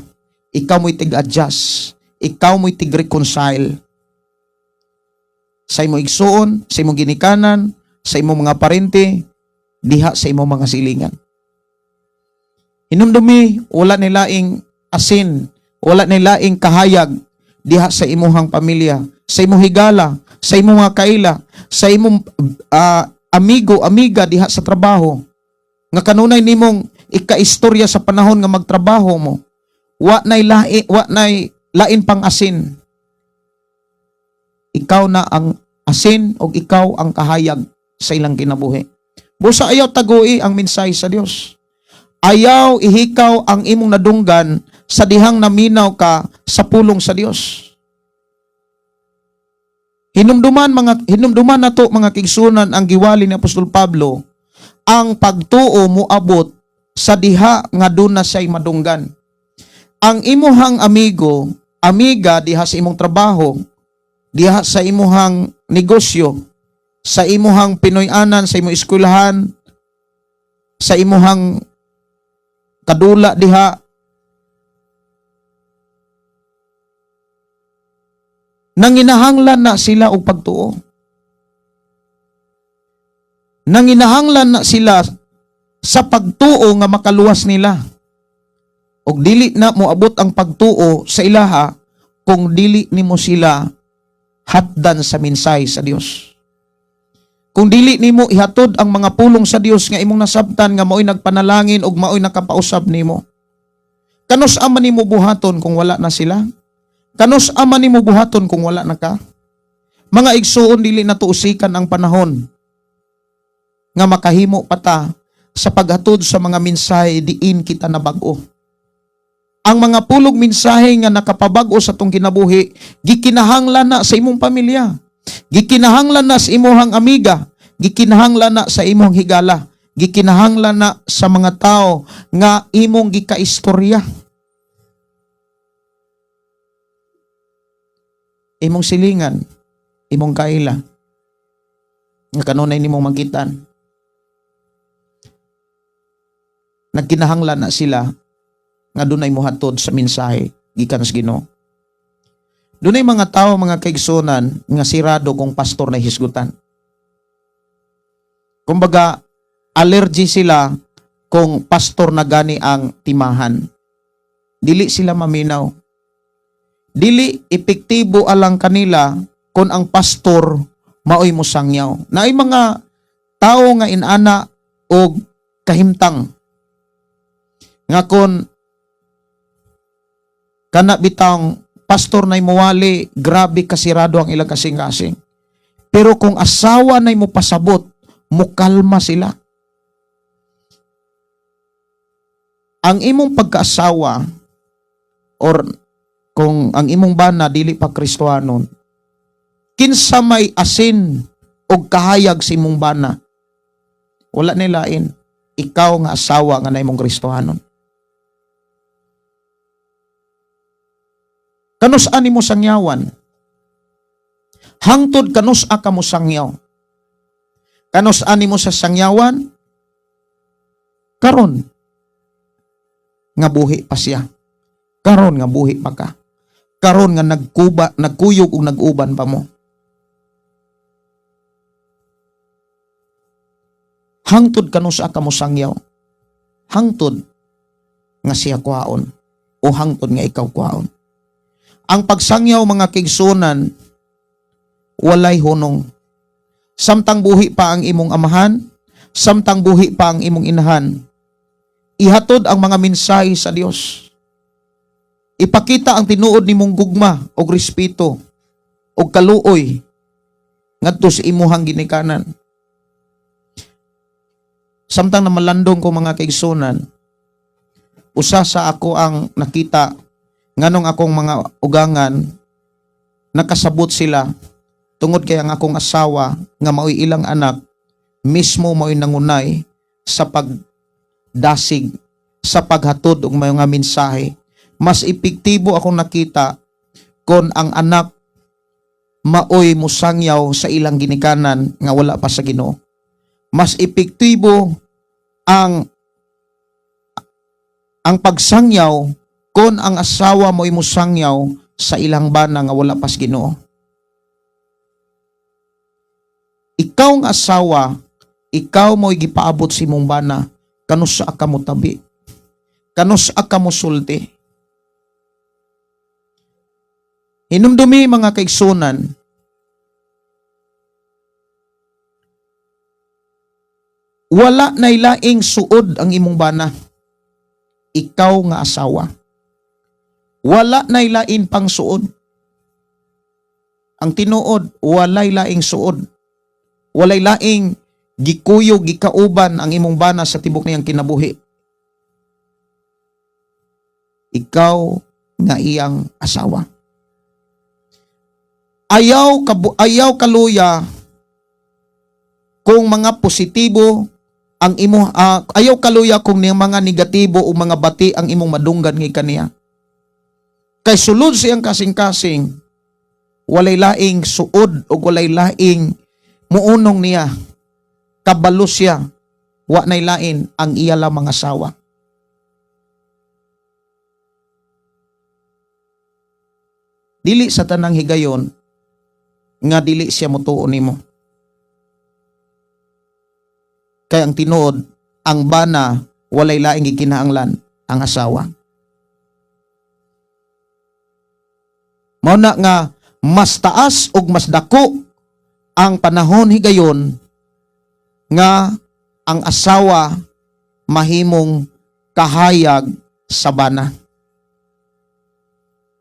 ikaw mo'y tig-adjust, ikaw mo'y tig-reconcile sa imong igsuon, sa imong ginikanan, sa imong mga parente, diha sa imong mga silingan. Hinumdumi, wala nilaing asin, wala nilaing kahayag diha sa imuhang pamilya, sa imong higala, sa imong mga kaila, sa imong amigo, amiga diha sa trabaho. Nga kanunay nimong ikaistorya sa panahon nga magtrabaho mo, wa nay lain pang asin. Ikaw na ang asin o ikaw ang kahayag sa ilang kinabuhi. Busa ayaw tagui ang mensahe sa Dios. Ayaw ihikaw ang imong nadunggan sa dihang naminaw ka sa pulong sa Dios. Hinumduman nato, mga kaigsuonan, ang giwali ni Apostol Pablo, ang pagtuo moabot sa diha nga duna siya'y madunggan. Ang imuhang amigo, amiga diha sa imong trabaho, diha sa imuhang negosyo, sa imuhang Pinoy-anan, sa imong eskwelahan, sa imuhang kadula diha, nanginahanglan na sila og pagtuo. Nanginahanglan na sila sa pagtuo nga makaluwas nila. Og dili na moabot ang pagtuo sa ilaha kung dili nimo sila hatdan sa mensahe sa Dios. Kung dili nimo ihatod ang mga pulong sa Dios nga imong nasabtan nga mao'y nagpanalangin ug mao'y nakapausab nimo. Kanus ama nimo buhaton kung wala na sila? Kanus ama nimo buhaton kung wala na ka? Mga igsuon, dili na tuusikan ang panahon nga makahimo pa ta sa paghatod sa mga mensahe diin kita nabag-o. Ang mga pulog mensahe nga nakapabag-o sa atong kinabuhi, gikinahanglan na sa imong pamilya. Gikinahanglan na sa imong amiga, gikinahanglan na sa imong higala, gikinahanglan na sa mga tao nga imong gikaistorya. Imong silingan, imong kaila, nga kanunay nimong mangkitan. Nagkinahanglan na sila nga dunay mohatod sa mensahe gikan sa Ginoo. Dunay mga tao, mga kaigsunan, nga sirado kung pastor na hisgutan. Kumbaga, allergy sila kung pastor na gani ang timahan. Dili sila maminaw. Dili epektibo alang kanila kung ang pastor maoy mosangyaw. Naay mga tao nga inana og kahimtang nga kon kana bitang pastor na muwali, grabe kasirado ang ilang kasing-kasing. Pero kung asawa na mo pasabot, mukalma sila. Ang imong pagkaasawa or kung ang imong bana dili pa Kristohanon, kinsa may asin og kahayag sa imong bana, wala nilain, ikaw nga asawa nga na imong Kristohanon. Kanus ani mo sangyawan? Hangtod kanus ka mo sangyaw? Kanus ani mo sa sangyawan? Karon nga buhi pa siya. Karon nga buhi pa ka. Karon nga nagkuba, nagkuyog ug nag-uban pa mo. Hangtod kanus ka mo sangyaw? Hangtod nga siya kuhaon o hangtod nga ikaw kuhaon. Ang pagsangyaw, mga kaigsunan, walay hunong. Samtang buhi pa ang imong amahan, samtang buhi pa ang imong inahan, ihatod ang mga mensahe sa Dios. Ipakita ang tinuod nimong gugma og respeto og kaluoy ngadto sa imuhang ginikanan. Samtang namalandong ko, mga kaigsunan, usa sa ako ang nakita nganong akong mga ugangan nakasabot sila tungod kay ang akong asawa nga maoy ilang anak mismo maoy nangunay sa pagdasig, sa paghatod og mga mensahe. Mas epektibo akong nakita kon ang anak maoy musangyaw sa ilang ginikanan nga wala pa sa Ginoo. Mas epektibo ang pagsangyaw kon ang asawa mo musangyaw sa ilang bana nga wala pa sa Ginoo. Ikaw nga asawa, ikaw mo'y gipaabot sa imong bana kanus ka mo tabi, kanus ka mo sulti. Hinumdumi, mga kaigsunan, wala na laing suod ang imong bana. Ikaw nga asawa. Wala na lain pang suod. Ang tinuod, walay laing suod. Walay laing gikuyog, gikauban ang imong bana sa tibok niyang kinabuhi. Ikaw nga iyang asawa. Ayaw kaluya kung mga positibo ang imo, ayaw kaluya kung niyang mga negatibo o mga bati ang imong madunggan ngay kaniya. Kay sulod siyang kasing-kasing, walay laing suod o walay laing muunong niya. Kabalo siya, wa nay lain ang iya lamang asawa. Dili sa tanang higayon nga dili siya motuo nimo. Kay ang tinuod, ang bana walay laing gikinahanglan ang asawa. Mao na nga mas taas ug mas dako ang panahon higayon nga ang asawa mahimong kahayag sa bana.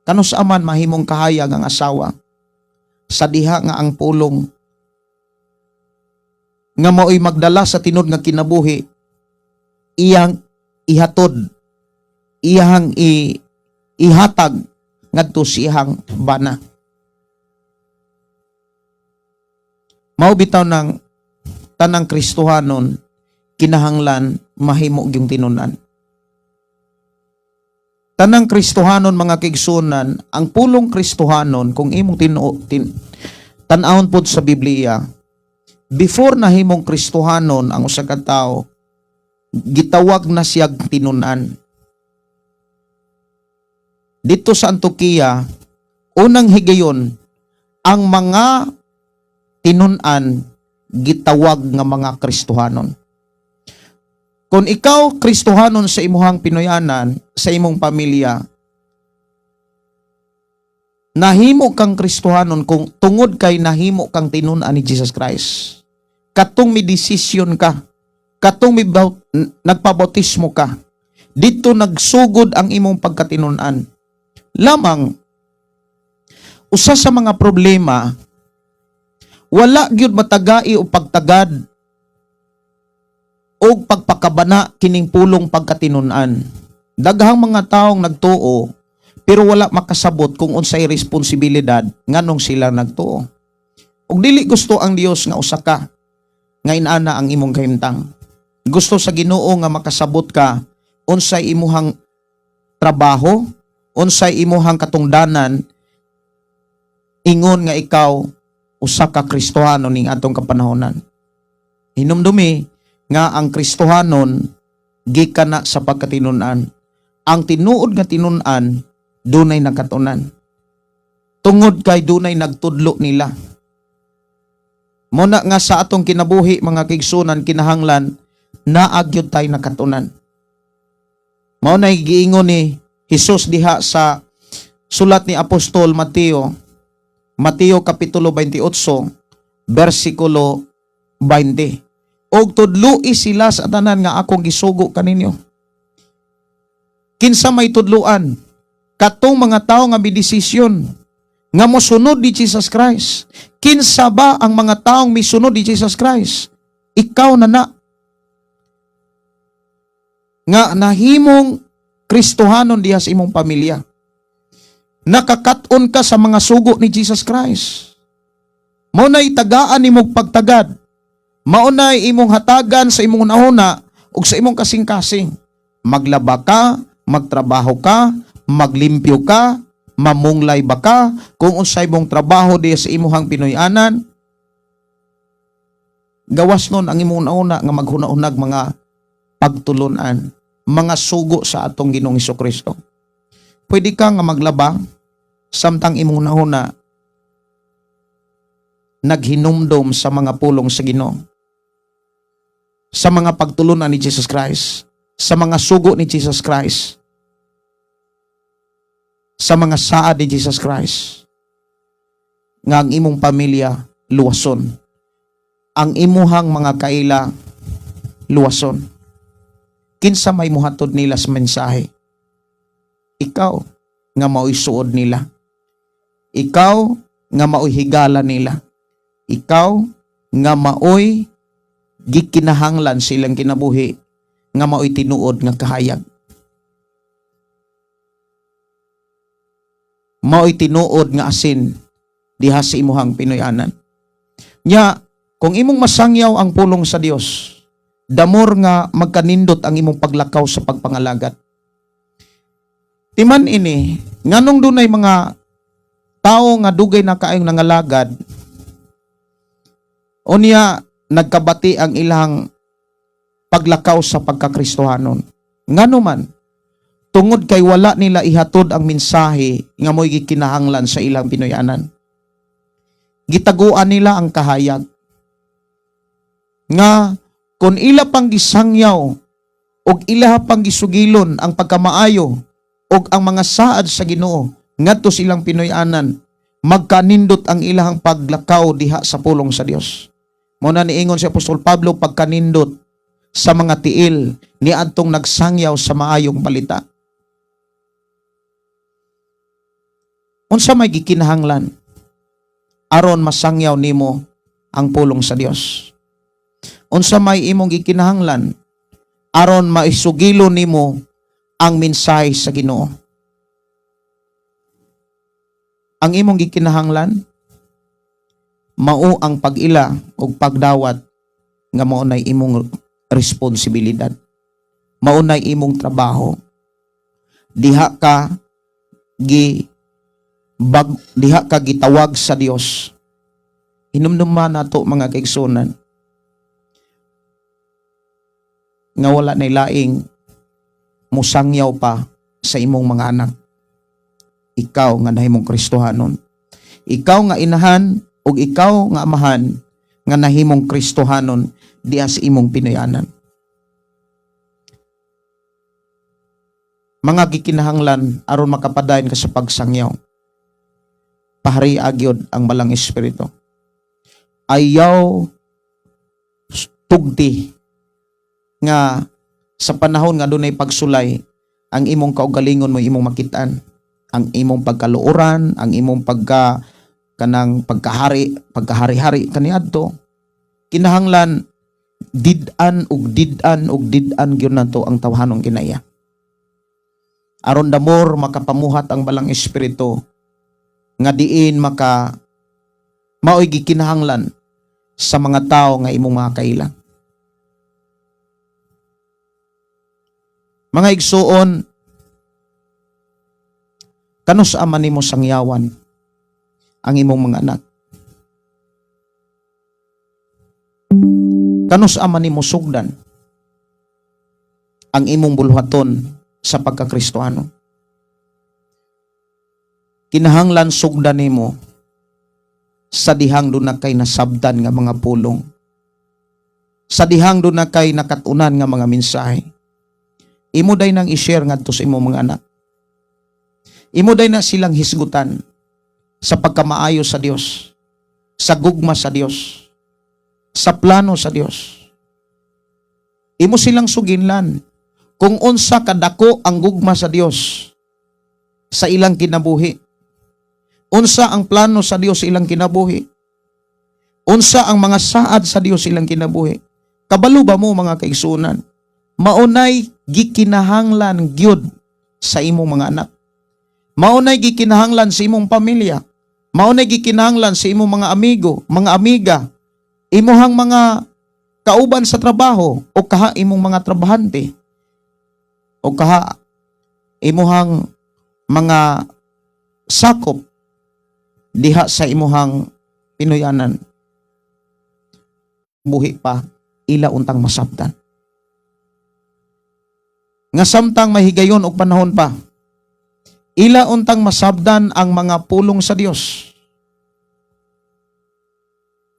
Kanus aman mahimong kahayag ang asawa sa diha nga ang pulong nga mao'y magdala sa tinud nga kinabuhi iyang ihatod, iyang ihatag ngadto sa iyang bana. Mao bitaw ng tanang Kristohanon kinahanglan mahimo gyung tinun-an. Tanang Kristohanon, mga kaigsuonan, ang pulong Kristohanon, kung imong tan-awon pod sa Biblia, before nahimong Kristohanon ang usa ka tawo, gitawag na siyag tinun-an. Dito sa Antioquia, unang higayon, ang mga tinun-an gitawag nga mga Kristohanon. Kung ikaw Kristohanon sa imuhang Pinoyanan, sa imong pamilya, nahimo kang Kristohanon kung tungod kay nahimo kang tinun-an ni Jesus Christ. Katong may desisyon ka, katong may nagpabautismo ka, dito nagsugod ang imong pagkatinunan. Lamang, usa sa mga problema, wala gyud matagai o pagtagad o pagpakabana kining pulong pagkatinunan. Daghang mga taong nagtuo pero wala makasabot kung unsay responsibilidad nganong sila nagtuo. Ug dili gusto ang Dios nga usa ka nga inana ang imong kahimtang. Gusto sa Ginoo nga makasabot ka unsay imuhang trabaho, unsay imuhang katungdanan ingon nga ikaw usa ka Kristohano ning atong kapanahonan. Hinumdumi nga ang Kristohanon gikan na sa pagkatinunan. Ang tinuod nga tinun-an dunay nakatunan. Tungod kay dunay nagtudlo nila. Muna nga sa atong kinabuhi, mga kaigsuonan, kinahanglan naa gyud tay nakatunan. Mao na giingon ni Jesus diha sa sulat ni Apostol Mateo, Mateo kapitulo 28, versikulo 20. "Og tudloi sila sa tanan nga akong gisugo kaninyo." Kinsa may tudluan? Katong mga tao nga midesisyon nga mosunod ni Jesus Christ. Kinsa ba ang mga taong misunod ni Jesus Christ? Ikaw na na. Nga nahimong Kristohanon diha sa imong pamilya. Nakakat-on ka sa mga sugo ni Jesus Christ. Mao na'y tagaan nimong pagtagad. Mao na'y imong hatagan sa imong hunahuna ug sa imong kasing-kasing. Maglaba ka, magtrabaho ka, maglimpyo ka, mamunglay ba ka, kung unsay imong trabaho diha sa imuhang Pinoy-anan, gawas nun ang imong hunahuna nga maghuna-hunag mga pagtulunan, mga sugo sa atong Ginoong Kristo. Pwede ka nga maglaba samtang imong hunahuna naghinumdom sa mga pulong sa Ginoo, sa mga pagtulunan ni Jesus Christ, sa mga sugo ni Jesus Christ, sa mga saad ni Jesus Christ, nga ang imong pamilya luwason, ang imuhang mga kaila luwason. Kinsa may muhatod nila sa mensahe? Ikaw nga mao'y suod nila. Ikaw nga mao'y higala nila. Ikaw nga mao'y gikinahanglan silang kinabuhi nga mao'y tinuod nga kahayag. Mao'y tinuod nga asin diha sa imuhang Pinoyanan. Nya, kung imong masangyaw ang pulong sa Dios, the more nga magkanindot ang imong paglakaw sa pagpangalagad. Timan ini, nganong dunay mga tao nga dugay na kaayong nangalagad, unya nagkabati ang ilang paglakaw sa pagkakristohanon? Ngano man, tungod kay wala nila ihatod ang mensahe nga mo'y gikinahanglan sa ilang Pinoyanan. Gitaguan nila ang kahayag. Nga kung ila pang gisangyaw og ila pang gisugilon ang pagkamaayo og ang mga saad sa Ginoo ngadto sa ilang Pinoyanan, magkanindot ang ilahang paglakaw diha sa pulong sa Dios. Mao na niingon si Apostol Pablo, pagkanindot sa mga tiil ni adtong nagsangyaw sa maayong balita. Unsa may gikinahanglan aron masangyaw nimo ang pulong sa Dios? Unsa may imong gikinahanglan aron maisugilo nimo ang mensahe sa Ginoo? Ang imong gikinahanglan mao ang pag-ila ug pagdawat nga mao nay imong responsibilidad. Mao nay imong trabaho. Diha ka gi bag, diha ka gitawag sa Dios. Hinumduma nato, mga kaigsunan, nga wala nay laing musangyaw pa sa imong mga anak. Ikaw nga nahimong Kristohanon. Ikaw nga inahan ug ikaw nga amahan nga nahimong Kristohanon diha sa imong Pinoyanan. Mga gikinahanglan aron makapadayon ka sa pagsangyaw. Pahari agyod ang Balang Espiritu. Ayaw tugti nga sa panahon nga dunay pagsulay, ang imong kaugalingon mo imong makitaan, ang imong pagkaluoran, ang imong pagka kanang pagkahari, pagkahari-hari kaniadto. Kinahanglan did-an ug did-an ug did-an gyud nato ang tawhanong kinaiya aron damor makapamuhat ang Balang Espiritu nga diin maka maoy gikinahanglan sa mga tao nga imong mga kaila. Mga igsuon, kanus ama nimo sangyawan ang imong mga anak? Kanus ama nimo sugdan ang imong bulhaton sa pagkakristohano? Kinahanglan sugdan nimo sa dihang doon na kay nasabdan nga mga pulong. Sa dihang doon na kay nakatunan nga mga mensahe. Imo day nang i-share ngadto sa imong mga anak. Imo day na silang hisgutan sa pagkamaayo sa Dios, sa gugma sa Dios, sa plano sa Dios. Imo silang suginlan kung unsa kadako ang gugma sa Dios sa ilang kinabuhi. Unsa ang plano sa Dios sa ilang kinabuhi. Unsa ang mga saad sa Dios sa ilang kinabuhi. Kabalo ba mo, mga kaigsunan? Maunay gikinahanglan gyud sa imong mga anak. Maunay gikinahanglan sa imong pamilya. Maunay gikinahanglan sa imong mga amigo, mga amiga, imuhang mga kauban sa trabaho o kaha imong mga trabahante o kaha imuhang mga sakop diha sa imuhang Pinoyanan. Buhi pa, ila untang masabtan. Nga samtang mahigayon og panahon pa, ila untang masabdan ang mga pulong sa Dios,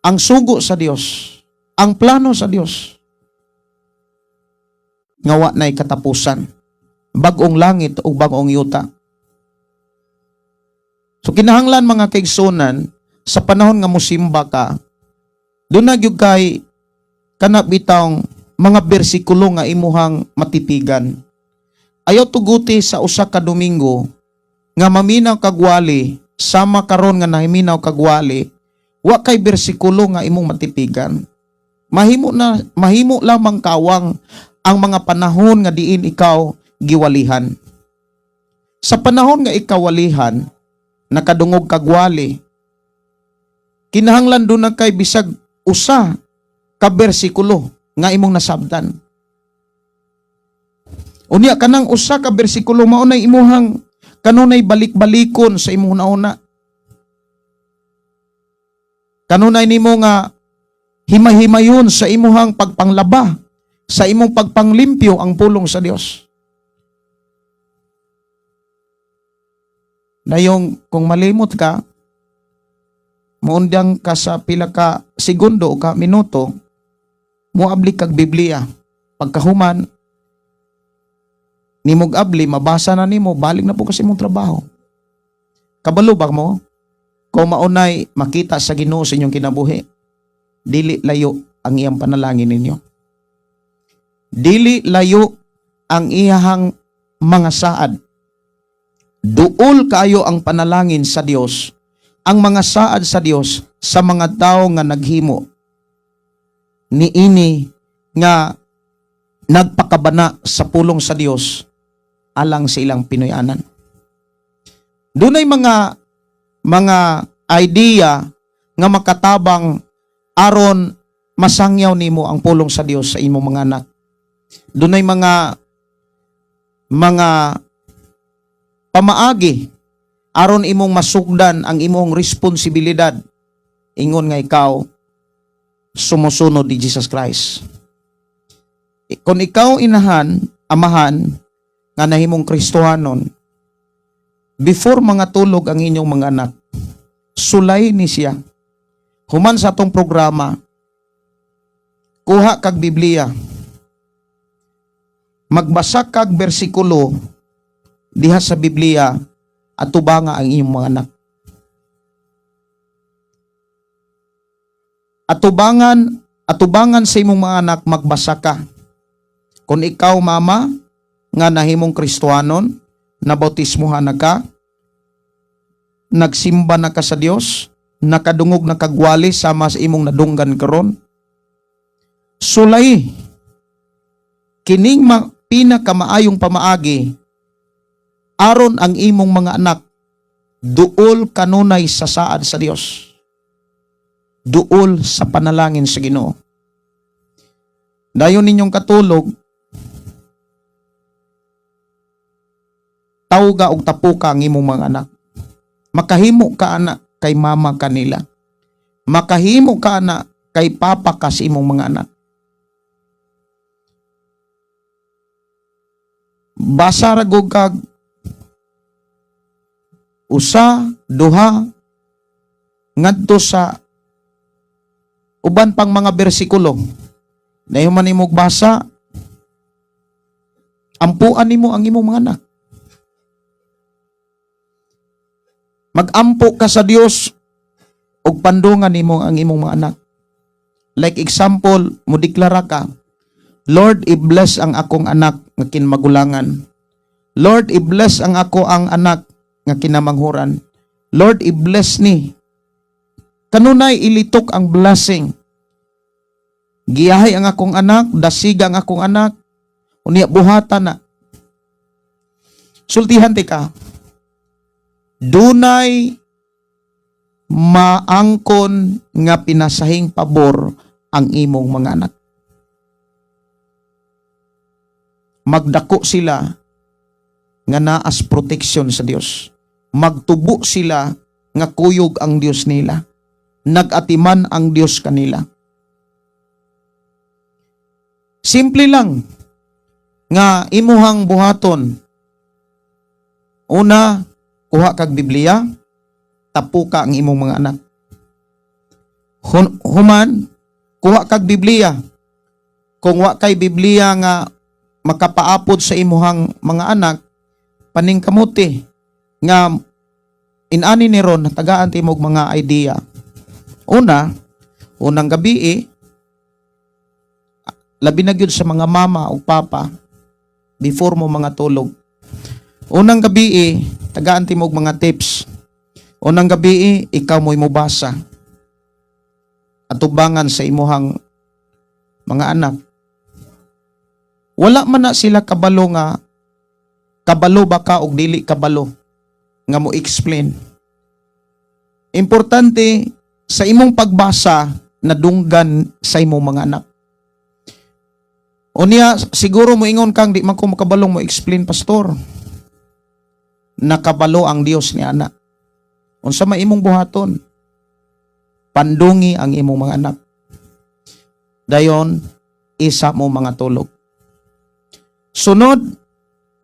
ang sugo sa Dios, ang plano sa Dios nga wa na'y katapusan, bag-ong langit o bag-ong yuta. So kinahanglan, mga kaigsunan, sa panahon nga musimba ka, doon na gyud kay kana bitawng mga bersikulo nga imuhang matipigan. Ayaw tuguti sa usa ka Domingo nga maminaw kag wali, sama karon nga nahiminaw kag wali, wa kay bersikulo nga imong matipigan. Mahimo na mahimo lamang kawang ang mga panahon nga diin ikaw giwalihan. Sa panahon nga ikaw walihan, nakadungog kag wali, kinahanglan doon na kay bisag usa ka bersikulo nga imong nasabdan. Unya kanang usa ka bersikulo, mao nay imuhang kanunay balik-balikon sa imong nauna. Kanunay nimo nga himay-himayon sa imuhang pagpanglaba, sa imong pagpanglimpyo ang pulong sa Dios. Dayong kung malimot ka, muundang ka sa pila ka segundo o ka minuto, muabli kag Biblia. Pagkahuman, nimog abli, mabasa na nimo, balik na po kasi imong trabaho. Kabalo ba mo? Kung maunay makita sa Ginoo sa inyong kinabuhi, dili layo ang iyang panalangin ninyo. Dili layo ang iyahang mga saad. Duol kaayo ang panalangin sa Dios, ang mga saad sa Dios sa mga tao nga naghimo niini nga nagpakabana sa pulong sa Dios alang sa ilang Pinoyanan. Dunay mga idea nga makatabang aron masangyaw nimo ang pulong sa Dios sa imong mga anak. Dunay mga Pamaagi aron imong masugdan ang imong responsibilidad ingon nga ikaw sumusunod ni Jesus Christ. Kung ikaw inahan, amahan nga nahimong Kristohanon, before mga tulog ang inyong mga anak, sulay ni siya. Human sa atong programa, kuha kag Biblia, magbasa kag bersikulo diha sa Biblia, atubanga ang inyong mga anak. Atubangan sa imong mga anak, magbasa ka. Kung ikaw, mama, nga nahimong Kristohanon, nabautismuhan na ka, nagsimba na ka sa Dios, nakadungog na kagwali sama sa imong nadunggan karon, sulay kining pinakamaayong pamaagi aron ang imong mga anak duol kanunay sa saad sa Dios, duol sa panalangin sa Ginoo. Dayon ninyong katulog, tawga og tapuka ang imong mga anak. Makahimo ka ana kay mama kanila. Makahimo ka ana kay papa ka sa imong mga anak. Basa ra gud kag usa, duha, ngadto sa uban pang mga bersikulo. Dayon man imong basa, ampuan nimo ang imong mga anak. Magampo ka sa Dios ug pandungan nimo ang imong mga anak. Like example, modeklara ka, "Lord, i-bless ang akong anak nga kinmagulangan. Lord, i-bless ang ako ang anak nga kinamanghuran. Lord, i-bless ni." Kanunay ilitok ang blessing. Giyahay ang akong anak, dasiga ang akong anak, unya buhatan na. Sultihan ti ka, dunay maangkon nga pinasahing pabor ang imong mga anak. Magdako sila nga naas protection sa Dios. Magtubo sila nga kuyog ang Dios nila. Nagatiman ang Dios kanila. Simple lang nga imuhang buhaton. Una, kuha kag Biblia, tapuka ang imong mga anak. Human, kuha kag Biblia. Kung wa kay Biblia nga makapaapod sa imuhang mga anak, paningkamuti nga inani ni ron tagaan ti imong mga idea. Una, unang gabi labi na gyud sa mga mama o papa before mo mga tulog. Unang gabi tagaan ti mog mga tips. Unang gabi ikaw mo'y mobasa. Atubangan sa imuhang mga anak. Wala man na sila kabalo nga kabalo ba ka og dili kabalo nga mo explain. Importante sa imong pagbasa nadunggan sa imong mga anak. Unya siguro mo ingon kang di man ko makabalong mo explain, pastor. Nakabalo ang Dios ni anak. Unsa may imong buhaton? Pandungi ang imong mga anak. Dayon isa mo mga tulog. Sunod,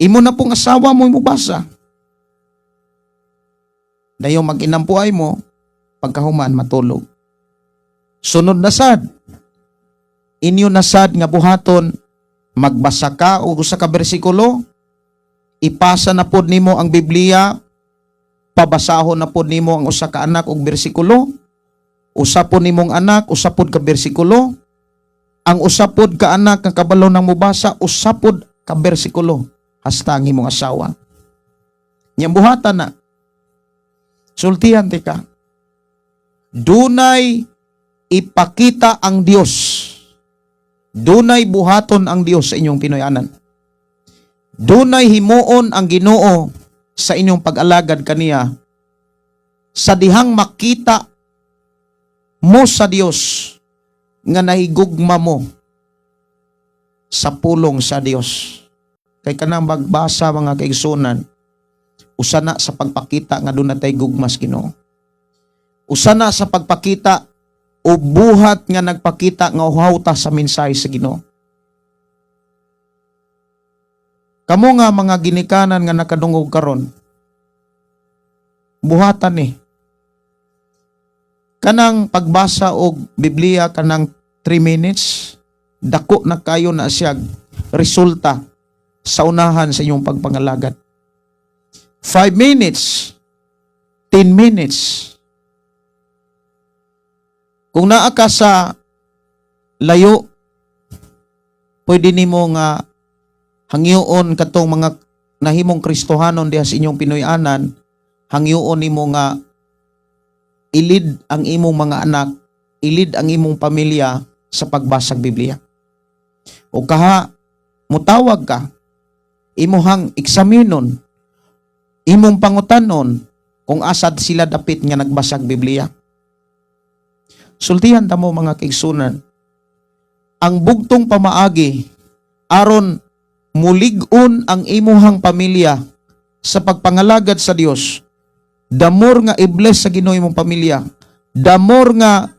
imo na pong asawa mo mobasa. Dayon mag-inampuay mo, pagkahuman matulog. Sunod na sad, inyo na sad nga buhaton, magbasa ka og usa ka bersikulo, ipasa na pod nimo ang Biblia, pabasahon na pod nimo ang usa ka anak og bersikulo, usa pod nimong anak, usa pod ka bersikulo, ang usa pod ka anak nga kabalo nang mobasa, usa pod ka bersikulo, hasta ang imong asawa. Nya buhatan na. Sultihan ti ka. Dunay ipakita ang Dios. Dunay buhaton ang Dios sa inyong Pinoyanan. Dunay himuon ang Ginoo sa inyong pag-alagad kaniya sa dihang makita mo sa Dios nga nahigugma mo sa pulong sa Dios. Kay kanang magbasa, mga kaigsunan, Usa na sa pagpakita nga duna tay gugma sa Ginoo. Usa na sa pagpakita o buhat nga nagpakita nga uhaw ta sa mensahe sa Ginoo. Kamo nga mga ginikanan nga nakadungog karon, buhatan ni kanang pagbasa og Biblia, kanang 3 minutes, dako na kayo na siya resulta sa unahan sa inyong pagpangalagad. 5 minutes, 10 minutes. Kung naa ka sa layo, pwede nimo nga hangyoon katong mga nahimong Kristohanon diha sa inyong Pinoy-anan, hangyoon nimo nga i-lead ang imong mga anak, i-lead ang imong pamilya sa pagbasag Biblia. O kaha, mutawag ka, imuhang eksaminon, imong pangutanon kung asad sila dapit nga nagbasag Biblia. Sultihan ta mo, mga kaigsunan, ang bugtong pamaagi aron mulig-on ang imuhang pamilya sa pagpangalagad sa Dios, the more nga i-bless sa Ginoo imong pamilya, the more nga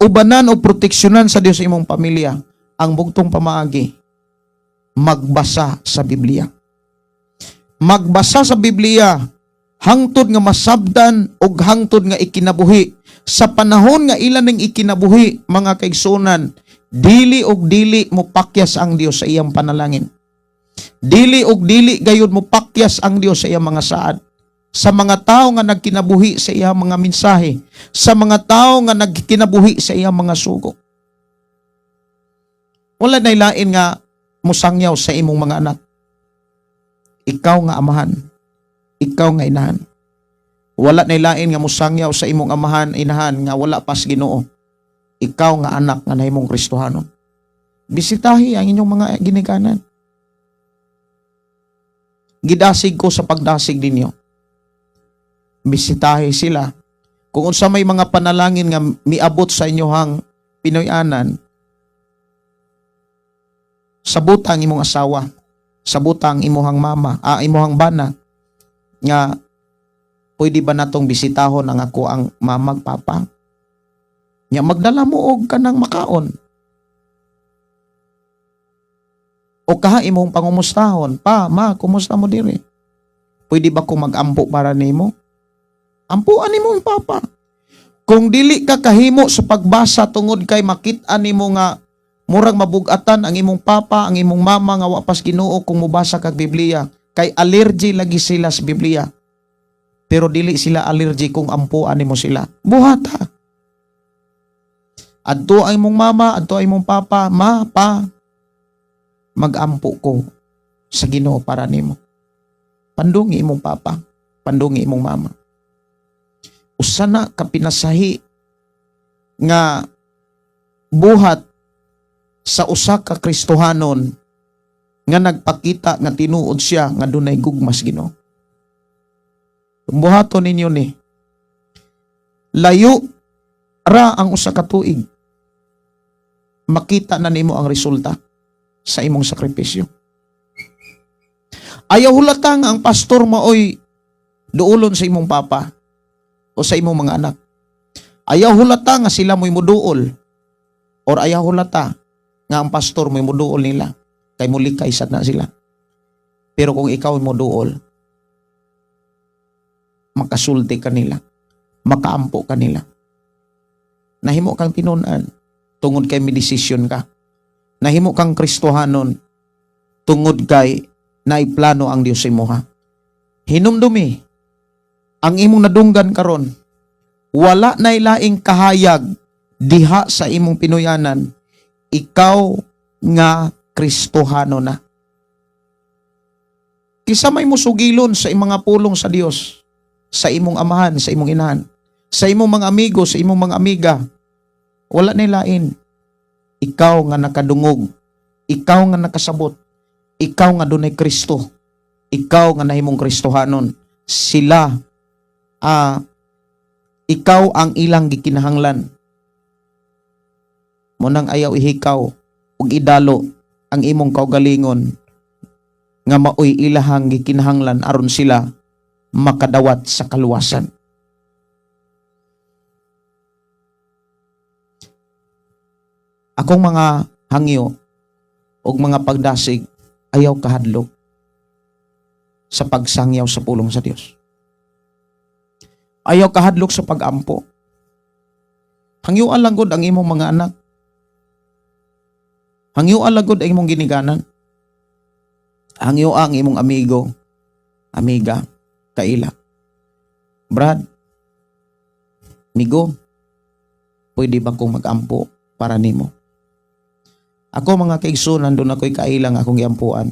ubanan o proteksyonan sa Dios imong pamilya, ang bugtong pamaagi, magbasa sa Biblia. Magbasa sa Biblia hangtod nga masabdan og hangtod nga ikinabuhi. Sa panahon nga ilan ning ikinabuhi, mga kaigsunan, dili og dili mo pakyas ang Dios sa iyang panalangin. Dili og dili gayud mo pakyas ang Dios sa iyang mga saad. Sa mga tao nga nagkinabuhi sa iyang mga mensahe, sa mga tao nga nagkinabuhi sa iyang mga sugo. Wala nay lain nga musangyaw sa imong mga anak. Ikaw nga amahan, ikaw nga inahan. Wala nay lain nga musangyaw sa imong amahan, inahan nga wala pas Ginoo. Ikaw nga anak nga nahimong Kristohanon. Bisitahi ang inyong mga ginikanan. Gidasig ko sa pagdasig ninyo. Bisitahi sila. Kung unsa may mga panalangin nga miabot sa inyohang Pinoy-anan, sabuta ang imong asawa, sabuta ang imuhang mama, imuhang bana, nga pwede ba natong bisitahon ang ako ang mamag papa? Nya magdala mo og kanang makaon. O kaha imong pangumustahon, "Pa, ma, kumusta mo diri? Pwede ba ko magampo para nimo?" Ampuan nimo ang papa. Kung dili ka kahimo sa pagbasa tungod kay makit-an nimo nga murag mabugatan ang imong papa, ang imong mama nga wa pas Ginoo kung mobasa kag Biblia, kay allergy lagi sila sa Biblia. Pero dili sila allergy kung ampuan nimo sila. Buhata. Adto ang imong mama, adto ang imong papa, "Ma, pa, magampo ko sa Ginoo para nimo." Pandungi imong papa, pandungi imong mama. Usa na ka pinasahi nga buhat sa usa ka Kristohanon nga nagpakita nga tinuod siya nga dunay gugma sa Ginoo. Buhaton ninyo ni. Layo ra ang usa ka tuig. Makita na nimo ang resulta sa imong sakripisyo. Ayaw hulata nga ang pastor maoy duulon sa imong papa o sa imong mga anak. Ayaw hulata nga sila mo'y muduol or ayaw hulata nga ang pastor mo'y muduol nila kay mulikay sad na sila. Pero kung ikaw muduol, makasulti kanila, makaampo kanila. Nahimo kang tinunan tungod kay may desisyon ka. Nahimo kang Kristohanon tungod kay naiplano ang Dios sa imuha. Hinumdumi, ang imong nadunggan karon, wala nay laing kahayag diha sa imong Pinoyanan, ikaw nga Kristohano na. Kisa may musugilon sa imong mga pulong sa Dios, sa imong amahan, sa imong inahan, sa imong mga amigo, sa imong mga amiga, wala nay lain. Ikaw nga nakadungog, ikaw nga nakasabot, ikaw nga dunay Kristo, ikaw nga nahimong Kristohanon, sila, ikaw ang ilang gikinahanglan. Mao nang ayaw ihikaw ug idalo ang imong kaugalingon nga maoy ilahang gikinahanglan aron sila makadawat sa kaluwasan. Akong mga hangyo og mga pagdasig, ayaw kahadlok sa pagsangyaw sa pulong sa Dios. Ayaw kahadlok sa pagampo. Hangyuan lang gud ang imong mga anak. Hangyuan lang gud ang imong giniganan. Hangyuan ang imong amigo, amiga, kaila. Brad, migo, pwede ba kong magampo para nimo? Ako, mga kaigsoon, nandun ako'y kailang akong giampuan.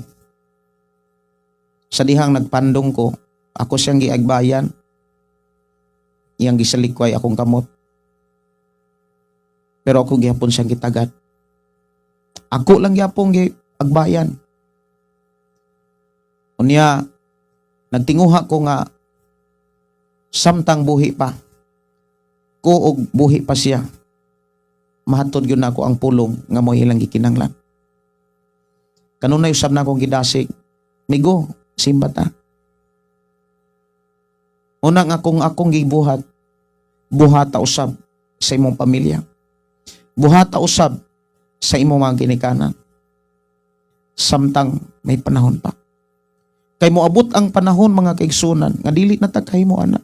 Sa dihang nagpandong ko, ako siyang giagbayan. Iyang gisalikway akong kamot. Pero ako gihapon siyang gitagad. Ako lang gihapon giagbayan. Unya, nagtinguha ko nga samtang buhi pa ko og buhi pa siya, mahatod gyud nako ang pulong nga mo ilang gikinanglan. Kanunay usab na akong gidasig, "Migo, simba ta." Una nga kung akong gibuhat, buhata usab sa imong pamilya. Buhata usab sa imong mga ginikanan. Samtang may panahon pa. Kay moabot ang panahon, mga kaigsunan, nga dili na ta kahimo ana.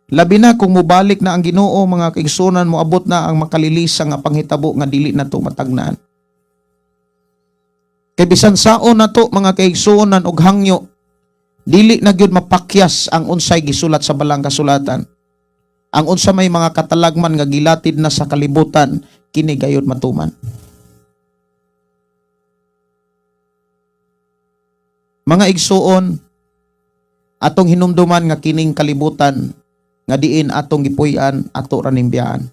Labi na kung mobalik na ang Ginoo, mga kaigsunan, moabot na ang makalilisa nga panghitabo nga dili na to matagnaan. Kay bisan saon na to, mga kaigsunan, og hangyo, dili na gyud mapakyas ang unsay gisulat sa balang kasulatan. Ang unsa may mga katalagman nga gilatid na sa kalibutan, kini gayud matuman. Mga igsuon, atong hinumduman nga kining kalibutan nga diin atong gipuy-an, ato ra ning biyaan.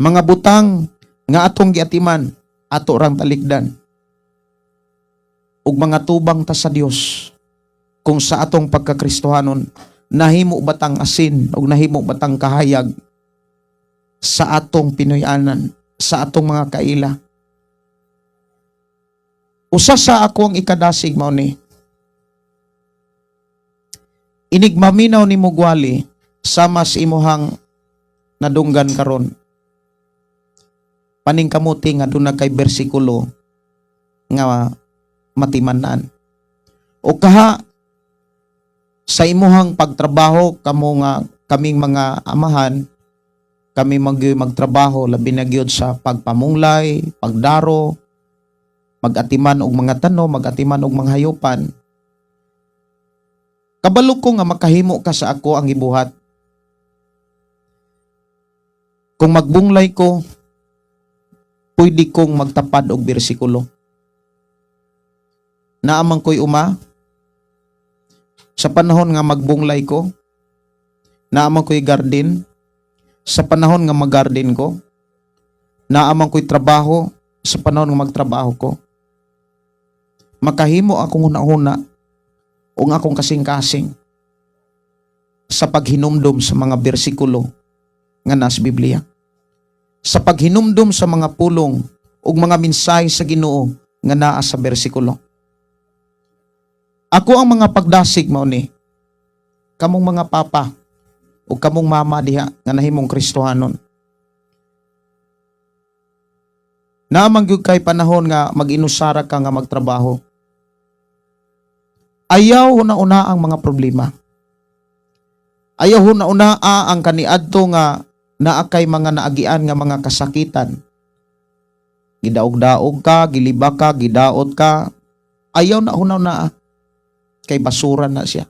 Mga butang nga atong giatiman, ato rang talikdan. Ug mga tubang ta sa Dios kung sa atong pagkakristohanon nahimo batang asin ug nahimo batang kahayag sa atong Pinoyanan, sa atong mga kaila. Usa sa ako ang ikadasig mao ni inig maminaw ni Mugwali sama sa imuhang nadunggan karon. Paningkamuti nga duna kay bersikulo nga matimanan. O kaha sa imuhang pagtrabaho, kamo nga kaming mga amahan, kami magtrabaho labi na gyud sa pagpamunglay, pagdaro, magatiman og mga tanom, magatiman og mga hayupan. Kabalo ko nga makahimo ka sa ako ang gibuhat. Kung magbunglay ko, pwede kong magtapad og bersikulo. Naamang ko'y uma, sa panahon nga magbunglay ko, naamang ko'y garden, sa panahon nga maggarden ko, naamang ko'y trabaho, sa panahon nga magtrabaho ko. Makahimo akong huna-huna o ang akong kasing-kasing sa paghinumdum sa mga bersikulo nga nasa Biblia. Sa paghinumdum sa mga pulong ug mga mensahe sa Ginoo nga naa sa bersikulo. Ako ang mga pagdasig mao ni kamong mga papa o kamong mama diha nga nahimong Kristohanon. Naamang gyud kay panahon nga mag-inusara ka nga magtrabaho. Ayaw huna-una ang mga problema. Ayaw huna-una ang kaniadto nga naa kay mga naagian nga mga kasakitan. Gidaog-daog ka, giliba ka, gidaot ka. Ayaw na huna-una kay basura na siya.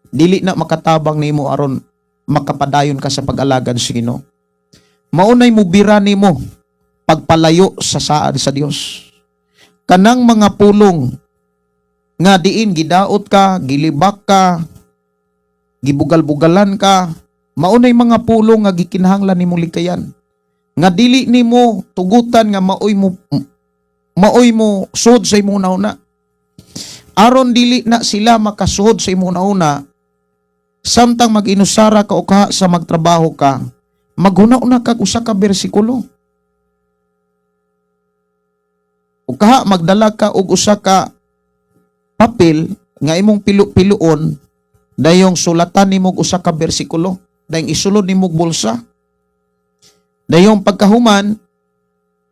Dili na makatabang nimo aron makapadayon ka sa pag-alagad sa Ginoo. Maunay mubira nimo pagpalayo sa saad sa Dios. Kanang mga pulong nga diin gidaot ka, gilibak ka, gibugal-bugalan ka, maunay mga pulong nga gikinahanglan nimo likayan. Nga dili nimo tugutan nga maoy mo sud sa imong una. Aron dili na sila makasuod sa imong una, samtang mag-inusara ka o ka sa magtrabaho ka, maghuna-una kag usa ka bersikulo. O kaha magdala ka og usa ka papel nga imong pilo-piloon, dayong sulatan nimo og usa ka bersikulo, dayong isulod nimo og bulsa. Dayong pagkahuman,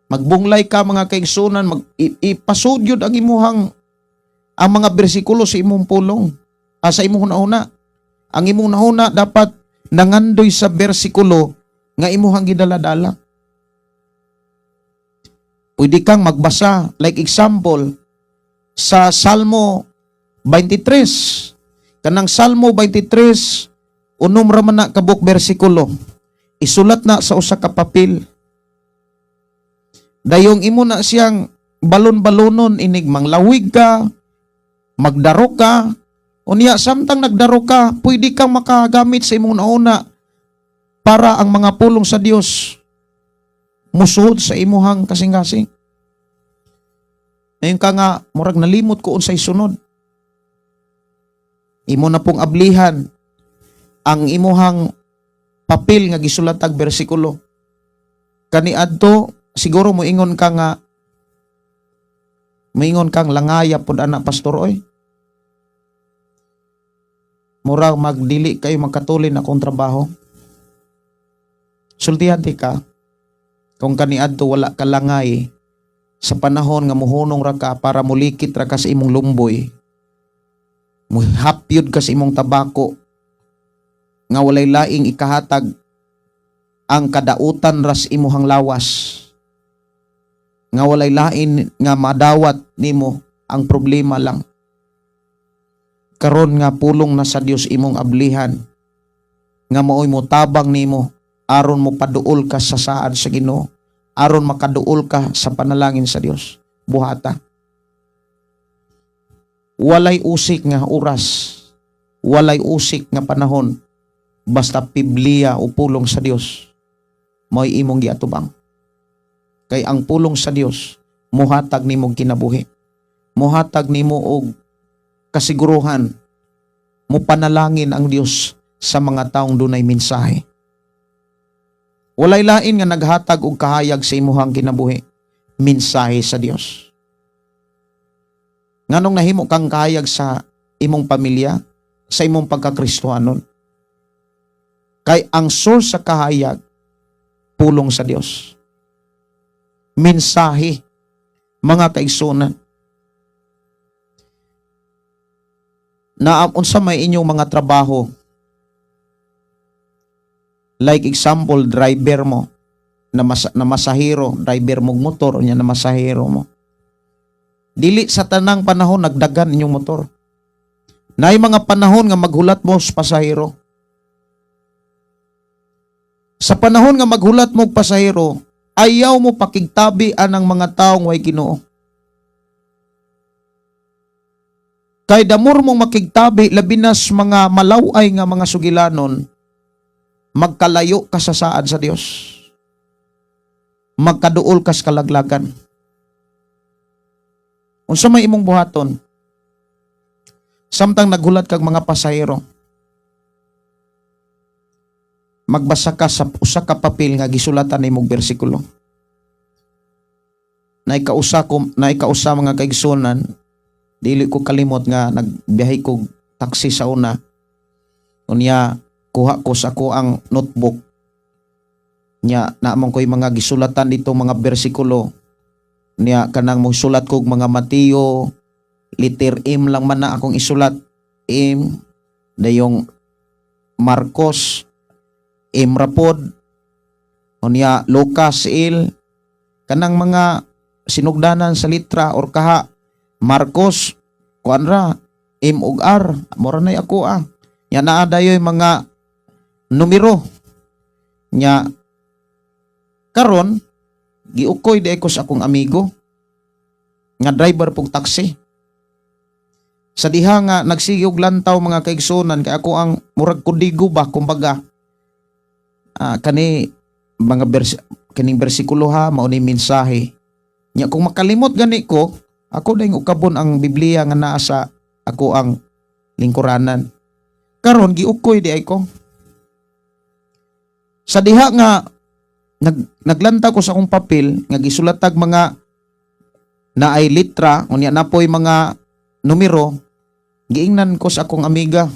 magbunglay ka, mga kaigsunan, ipasud yun ang imuhang ang mga bersikulo sa imong pulong, sa imong hunahuna. Ang imong hunahuna dapat nangandoy sa bersikulo nga imuhang gidala-dala. Pwede kang magbasa, like example, sa Salmo 23. Kanang Salmo 23, unom ra man na kabuk bersikulo. Isulat na sa usa ka papel. Dayong imo na siyang balon-balonon inig manglawig ka, magdaro ka. Unya samtang nagdaro ka, pwede kang makagamit sa imong hunahuna para ang mga pulong sa Dios musuod sa imuhang kasing-kasing. Ngayon ka nga, murag nalimot ko unsay sunod. Imo na pong ablihan ang imuhang papel nga gisulatag bersikulo. Kaniadto siguro moingon ka nga, moingon kang, "Langaya pod ana, pastor oy. Murag magdili kayo magkatulin akong trabaho." Sultihan ti ka, kung kaniadto wala ka langay sa panahon nga muhunong ra ka para mulikit ra ka sa imong lumboy, muhapyod ka sa imong tabako nga walay laing ikahatag, ang kadautan ras imuhang lawas, nga walay lain nga madawat nimo, ang problema lang. Karon nga pulong na sa Dios imong ablihan nga maoy mo tabang nimo aron mo paduol ka sa saad sa Ginoo, aron makaduol ka sa panalangin sa Dios, buhata. Walay usik nga oras, walay usik nga panahon, basta Biblia o pulong sa Dios mo'y imong giatubang, kay ang pulong sa Dios muhatag nimo og kinabuhi, muhatag nimo og kasiguruhan. Mo panalangin ang Dios sa mga taong dunay mensahe. Walay lain nga naghatag og kahayag sa imuhang kinabuhi, mensahe sa Dios. Nganong nahimo kang kahayag sa imong pamilya, sa imong pagkakristohanon? Kay ang source sa kahayag, pulong sa Dios, mensahe, mga kaigsunan. Na unsa may inyong mga trabaho, like example, driver mo na masahero, driver mo motor, unya na masahero mo, dili sa tanang panahon nagdagan inyong motor. Naay mga panahon nga maghulat mo sa pasahero. Sa panahon nga maghulat mo og pasahero, ayaw mo pakigtabi anang mga taong way Ginoo. Kay the more mong makigtabi, labi na sa mga malaway nga mga sugilanon, magkalayo ka sa saad sa Dios. Magkaduol ka sa kalaglagan. Unsa may imong buhaton? Samtang naghulat kag mga pasahero, magbasa ka sa usa ka papel nga gisulatan nimong bersikulo. Naikausa ko, naikausa, mga kaigsunan, dili ko kalimot nga nagbiyahe ko taxi sa una. Unya kuha ko sa ako ang notebook. Nya naamon ko'y mga gisulatan dito mga bersikulo. Nya kanang mosulat kog mga Mateo, letter M lang man na akong isulat. M, dayong Marcos, M rapod, unya Lucas L, kanang mga sinugdanan sa litra or kaha Marcos kuan ra, M ug R, mura nay ako ah. Nya naa dayoy mga numero. Nya karon giukoy di ko sa akong amigo nga driver pug taxi. Sa diha nga nagsige og lantaw, mga kaigsunan, kay ako ang murag kudigo ba, kumbaga, kani mga kining bersikulo ha, mao ni mensahe. Nya kung makalimot gani ko, ako dayong ukabon ang Biblia nga naa sa ako ang lingkuranan. Karon giukoy di ay ko. Sa diha nga naglantaw ko sa akong papel nga gisulatag mga naay litra, unya napoy mga numero, Giingnan ko sa akong amiga.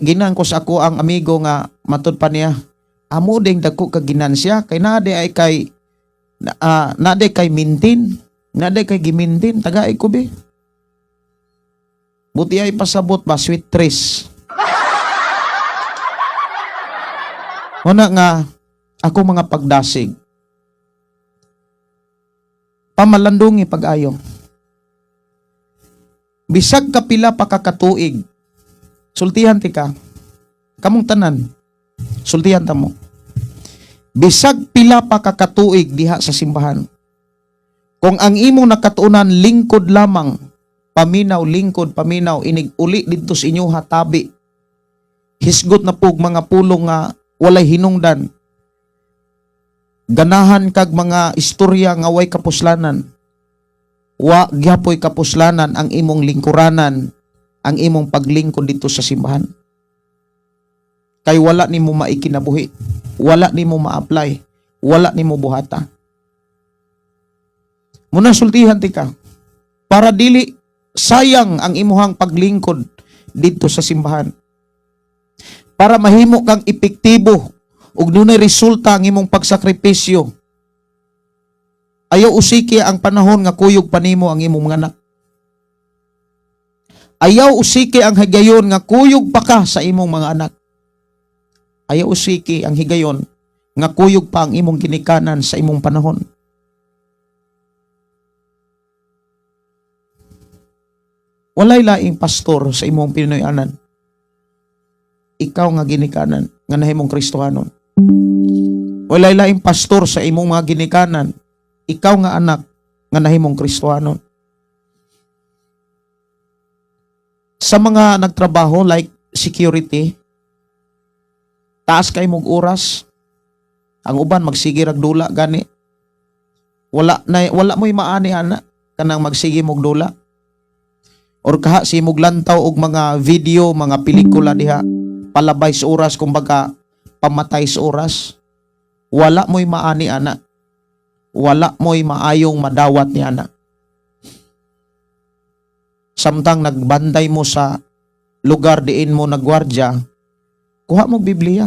Giingnan ko sa ako ang amigo nga matud pa niya. Amo ding dako ka ginansya kay naa diay kay naa diay kay maintain, naa diay kay gimaintain tagai ko be. Buti ay pasabot ba sweet trees. Muna nga ako mga pagdasig. Pamalandungi pag-ayo. Bisag kapila pa kakatuig, sultihan ti ka, kamong tanan, sultihan ta mo. Bisag pila pa kakatuig diha sa simbahan. Kung ang imong nakatuonan lingkod lamang, paminaw, lingkod, paminaw, inig uli didto sa inyo tabi. Hisgot na pug mga pulong nga walay hinungdan. Ganahan kag mga istorya nga way kapuslanan. Wa gyapoy kapuslanan ang imong lingkuranan, ang imong paglingkod dito sa simbahan. Kay wala nimo maikinabuhi, wala nimo ma-apply, wala nimo buhata. Muna sultihan ti ka para dili sayang ang imuhang paglingkod dito sa simbahan. Para mahimo kang epektibo ug dunay resulta ang imong pagsakripisyo. Ayaw usiki ang panahon nga kuyog pa nimo ang imong mga anak. Ayaw usiki ang higayon nga kuyog pa ka sa imong mga anak. Ayaw usiki ang higayon nga kuyog pa ang imong ginikanan sa imong panahon. Walay laing pastor sa imong Pinoy-anan. Ikaw nga ginikanan nga nahimong Kristohanon. Walay laing pastor sa imong mga ginikanan. Ikaw nga anak nga nahimong Kristohanon. Sa mga nagtrabaho like security, taas kay mong oras, ang uban magsige rag dula gani. Wala na, wala mo'y maani ana kanang magsige mog dula. Or kaha si mog lantaw og mga video, mga pelikula diha, palabay sa oras, kumbaga pamatay sa oras. Wala mo'y maani ana. Wala mo'y maayong madawat ni ana. Samtang nagbantay mo sa lugar diin mo nagwardya, kuha mo Biblia.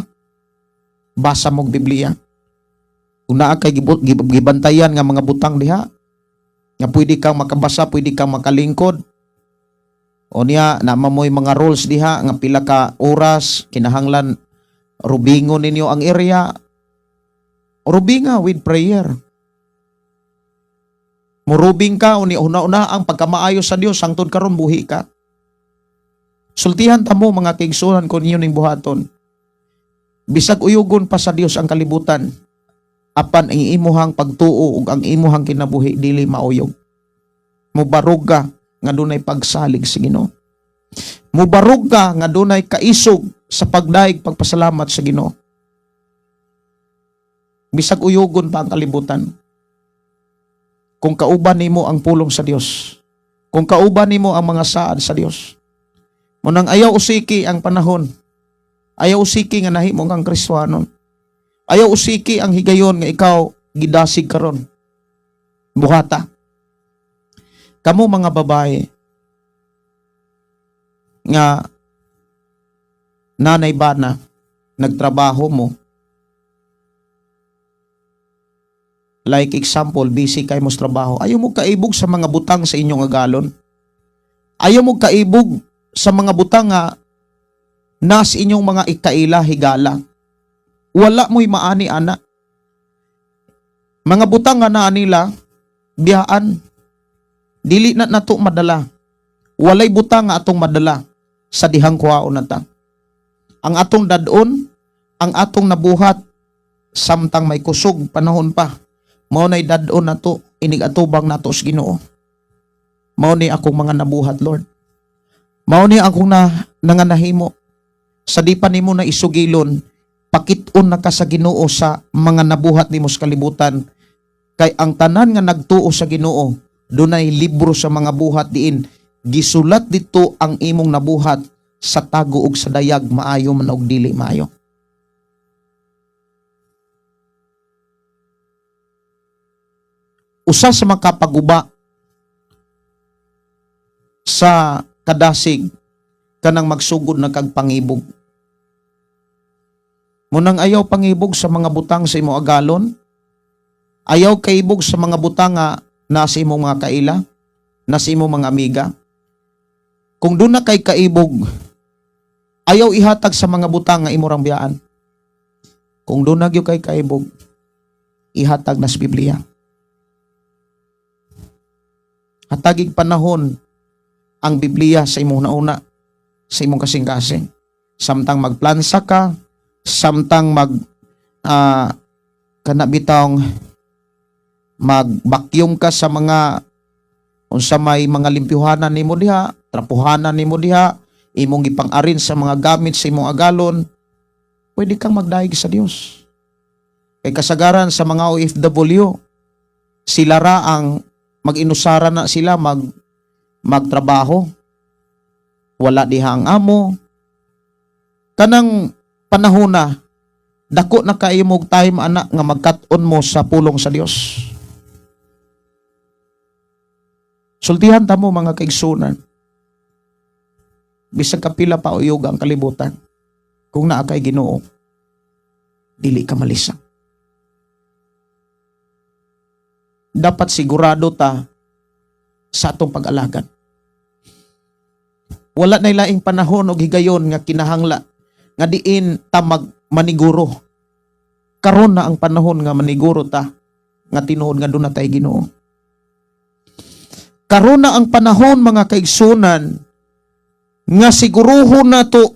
Basa mo Biblia. Kung naa kay gibantayan nga mga butang diha, nga pwede kang makabasa, pwede kang makalingkod. O niya, nama mo'y mga rules diha, nga pila ka oras, kinahanglan rubingon ninyo ang area. Rubinga with prayer. Murubing ka, uni una-una ang pagkamaayo sa Dios, hangtod karon buhi ka. Sultihan ta mo mga kaigsuonan kung inyo ning buhaton. Bisag uyugon pa sa Dios ang kalibutan, apan ang imuhang pagtuo ug ang imuhang kinabuhi dili mauyog. Mubarog ka nga dunay pagsalig sa Ginoo. Mubarog ka nga dunay kaisog sa pagdaig pagpasalamat sa Ginoo. Bisag uyugon pa ang kalibutan, kung kauban nimo ang pulong sa Dios, kung kauban nimo ang mga saad sa Dios, munang ayaw usiki ang panahon, ayaw usiki nga nahimo kang Kristohanon, ayaw usiki ang higayon nga ikaw gidasig karon. Buhata. Kamo mga babae nga nanay bana, nagtrabaho mo, like example, busy kay mo sa trabaho, ayaw mo kaibog sa mga butang sa inyong agalon. Ayaw mo kaibog sa mga butang nga nas inyong mga ikaila higala. Wala mo'y maani ana. Mga butang nga naa nila, biyaan. Dili na nato madala. Walay butang nga atong madala sa dihang kuhaon na ta. Ang atong dadon, ang atong nabuhat, samtang may kusog panahon pa, mao nay dadon nato, inig atubang nato sa Ginoo. Mao ni akong mga nabuhat, Lord. Mao ni akong nanganahimo. Sa di pa nimo na isugilon, pakit-on na ka sa Ginoo sa mga nabuhat nimo sa kalibutan. Kay ang tanan nga nagtuo sa Ginoo, dunay libro sa mga buhat diin. Gisulat dito ang imong nabuhat sa tago ug sa dayag, maayo man og dili maayo. Usa sa makapaguba sa Kadasig kanang magsugod na kag pangibog. Munang ayaw pangibog sa mga butang sa imo agalon. Ayaw kaibog sa mga butang nga nasa imong mga kaila, nasa imong mga amiga. Kung doon na kay kaibog, ayaw ihatag sa mga butang nga imo rang biyaan. Kung doon na gyud kay kaibog, ihatag na sa Biblia. Hatagig panahon ang Biblia sa imong nauna, sa imong kasing-kasing. Samtang magplansa ka, samtang mag kana bitawng mag-vacuum ka sa mga unsa may mga limpyuhanan nimo diha, trapuhanan nimo diha, imong gipang-arin sa mga gamit sa imong agalon, pwede kang magdayeg sa Dios. Kay kasagaran sa mga OFW, sila ra ang mag-inusara na sila magtrabaho. Wala diha ang amo. Kanang panahon na dako na kaayo mog time ana nga magkat-on mo sa pulong sa Dios. Sultihan ta mo, mga kaigsunan. Bisag kapila pa uyog ang kalibutan, kung naa kay Ginoo, dili ka malisang. Dapat sigurado ta sa atong pag-alagad. Wala na laing panahon og higayon nga kinahangla nga diin ta mag maniguro. Karon na ang panahon nga maniguro ta nga tinuod nga duna tay Ginoo. Karon na ang panahon, mga kaigsunan, nga siguruhon nato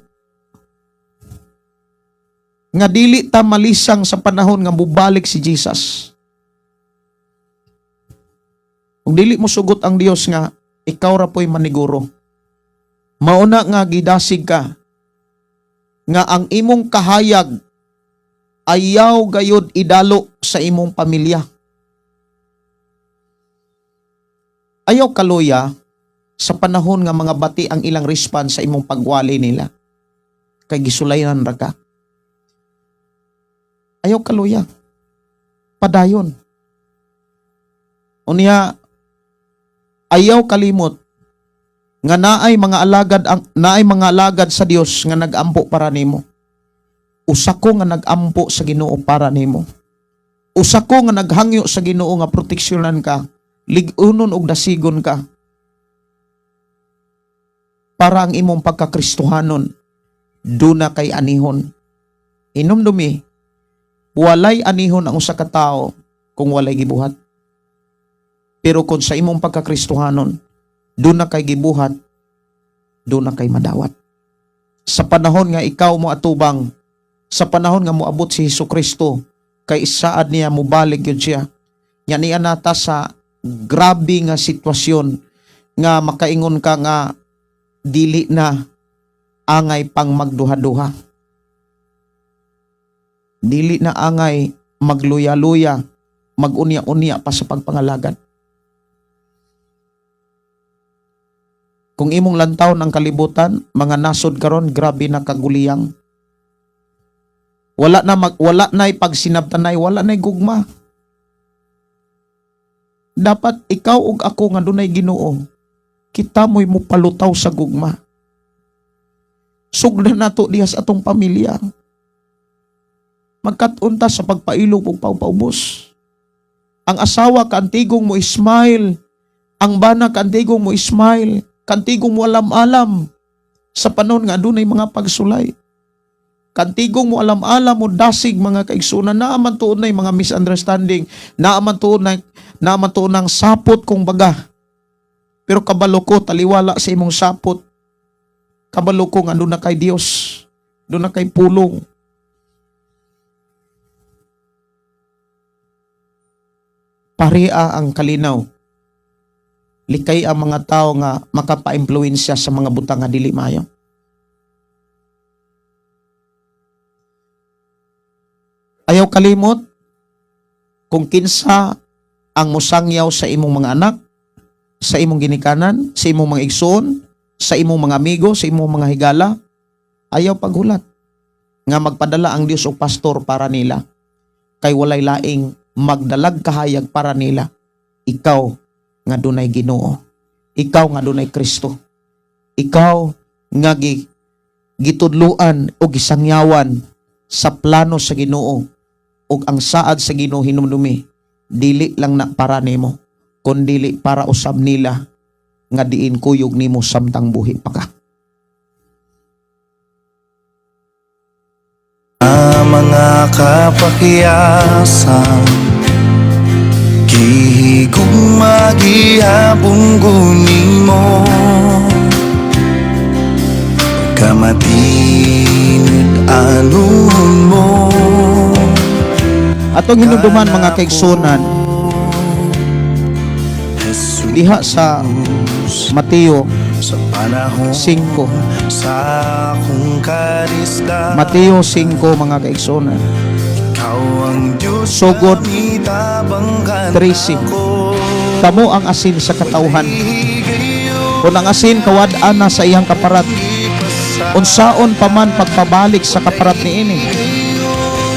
nga dili ta malisang sa panahon nga mubalik si Jesus. Kung dili mo sugot ang Dios nga ikaw ra po'y maniguro. Mauna nga gidasig ka nga ang imong kahayag ayaw gayud idalo sa imong pamilya. Ayaw kaluya sa panahon nga mga bati ang ilang response sa imong pagwali nila. Kay gisulayan ra ka. Ayaw kaluya. Padayon. Unya, ayaw kalimot nga naay mga alagad sa Dios nga nagampo para nimo. Usa ko nga nagampo sa Ginoo para nimo. Usa ko nga naghangyo sa Ginoo nga proteksyonan ka, lig-unon og dasigon ka para ang imong pagkakristohanon duna kay anihon. Hinumdumi, walay anihon ang usa ka tawo kung walay gibuhat. Pero kung sa imong pagkakristohanon duna kay gibuhat, duna kay madawat. Sa panahon nga ikaw mo atubang, sa panahon nga moabot si Hesus Kristo, kay isaad niya mobalik yun siya. Nya niya nata sa grabe nga sitwasyon nga makaingon ka nga dili na angay pang magduha-duha. Dili na angay magluya-luya, magunya-unya pa sa pagpangalagad. Kung imong lantaw ng kalibutan, mga nasod karon grabe na kaguliyang. Wala na pagsinabtanay, wala na gugma. Dapat ikaw ug ako nga dunay Ginoo, kita mo'y mupalutaw sa gugma. Sugdan nato diha sa atong pamilya. Magkat-unta sa pagpailog ug paubos. Ang asawa kaantigong mo smile, ang bana kaantigong mo smile, kantigong mo alam-alam sa panahon nga adunay mga pagsulay. Kantigong mo alam-alam mo dasig, mga kaigsunan, naaman tuod na mga misunderstanding, naaman tuod ng sapot kung baga. Pero kabalo ko taliwala sa imong sapot. Kabalo ko nga doon na kay Dios, doon na kay pulong. Paria ang kalinaw. Likay ang mga tao nga makapaimpluwensya sa mga butang nga dili maayo. Ayaw kalimot kung kinsa ang musangyaw sa imong mga anak, sa imong ginikanan, sa imong mga igsoon, sa imong mga amigo, sa imong mga higala. Ayaw paghulat nga magpadala ang Dios og pastor para nila. Kay walay laing magdalag kahayag para nila. Ikaw nga dunay Ginoo. Ikaw nga dunay Kristo. Ikaw nga gitudluan o gisangyawan sa plano sa Ginoo ug ang saad sa Ginoo, hinumdumi, dili lang na para nimo kundili para usab nila nga diin kuyog nimo samtang buhi pa ka. Mga kapakyasan, gihigugma gihapon ko nimo. Pagkamatinod-anon mo. Atong hinumduman, mga kaigsunan, Jesus, diha sa Mateo sa panahon 5. sa akong karisda. Mateo 5, mga kaigsunan. Ikaw ang Diyos Sugod na mitabang ka 13. nako. Kamo ang asin sa katawhan. Kung ang asin kawad-an na sa iyang kaparat, unsaon pa man pagpabalik sa kaparat niini?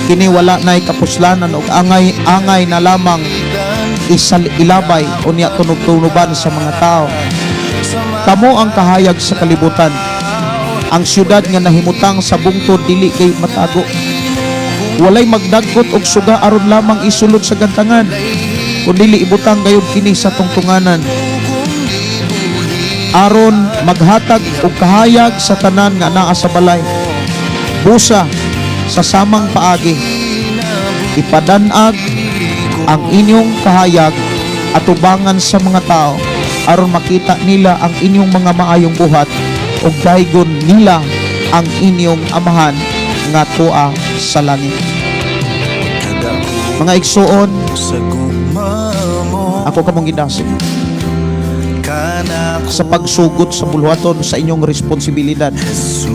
Kini wala na'y kapuslanan og angay-angay na lamang isal ilabay, unya tunog-tunuban sa mga tao. Kamo ang kahayag sa kalibutan. Ang syudad nga nahimutang sa bungtod dili kay matago. Walay magdagkot og suga aron lamang isulod sa gantangan, kun dili ibutang gayud kini sa tungtunganan aron maghatag og kahayag sa tanan nga naa sa balay. Busa sa samang paagi, ipadanag ang inyong kahayag atubangan sa mga tao aron makita nila ang inyong mga maayong buhat ug daygon nila ang inyong Amahan nga tua sa langit. Mga igsuon, Sa gugma mo ako kamong gidasig kanako. Sa pagsugot sa buluhaton sa inyong responsibilidad. Jesus.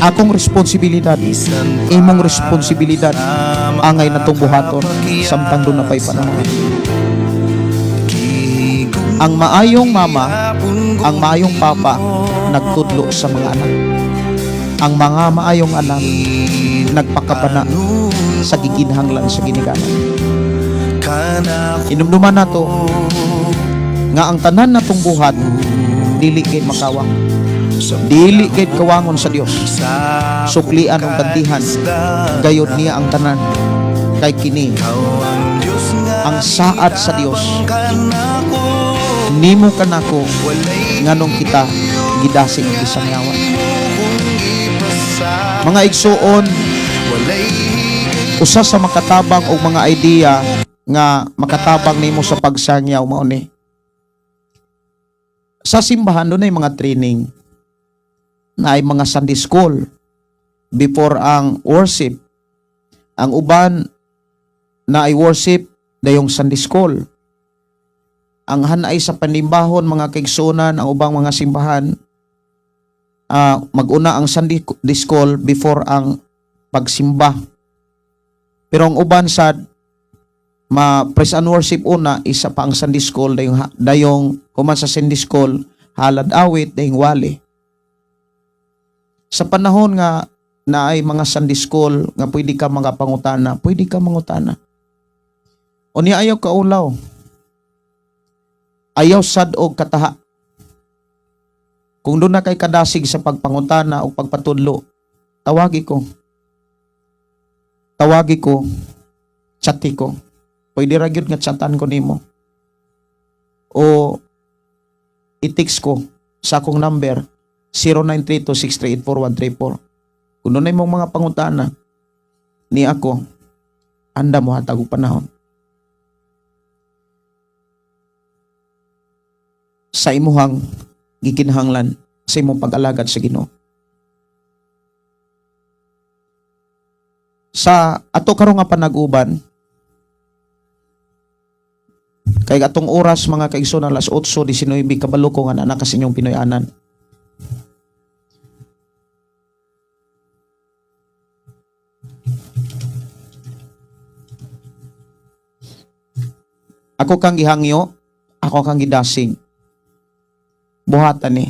Akong responsibilidad, Bisan pa imong responsibilidad, sa mga angay natong buhaton samtang duna pa'y panahon. Gihigugma Ang maayong mama, gihapon ang maayong papa, nagtudlo sa mga anak. Ang mga maayong anak, nagpakabana sa gikinahanglan sa ginikanan. Kanako. Inumduman nato nga ang tanan natong buhat dili kay makawang. Sa Dili kay kawangon sa Dios. sa Suklian og gantihan. Gayod niya ang tanan. Kay kini Ikaw ang Diyos nga ang saad sa Dios. Kanako. Nimo kanako Walay nganong kita gidasig gisangyawan. kong ipasa. Mga igsuon, Walay usa sa makatabang og mga idea nga makatabang nimo sa pagsangyaw mao ni. Sa simbahan dunay mga training na ay mga Sunday school before ang worship. Ang uban na ay worship dayong Sunday school. Ang hanay sa panimbahon, mga kaigsunan, ang ubang mga simbahan, maguna ang Sunday school before ang pagsimba. Pero ang uban sad ma praise and worship una, isa pa ang Sunday school, dayong human sa Sunday school, halad, awit, dayong wali. Sa panahon nga na ay mga Sunday school nga pwede ka mga pangutana, pwede ka mangutana. Unya ayaw kaulaw. Ayaw sad og kataha. Kung duna kay kadasig sa pagpangutana o pagpatudlo, tawagi ko. Tawagi ko, chati ko. Pwede ra gyud nga chatan ko nimo. O i-text ko sa akong number 0932-638-4134. Kung dunay mong mga pangutana, ni ako, anda mo hatag og panahon. Sa imuhang gikinahanglan sa imong pag-alagad sa Ginoo. Sa ato karon nga panag-uban, kay atong oras, mga kaigsoon, alas 8:19, kabalo ko nga naa ka sa inyong Pinoy-anan. Ako kang gihangyo, ako kang gidasig. Buhatan ni.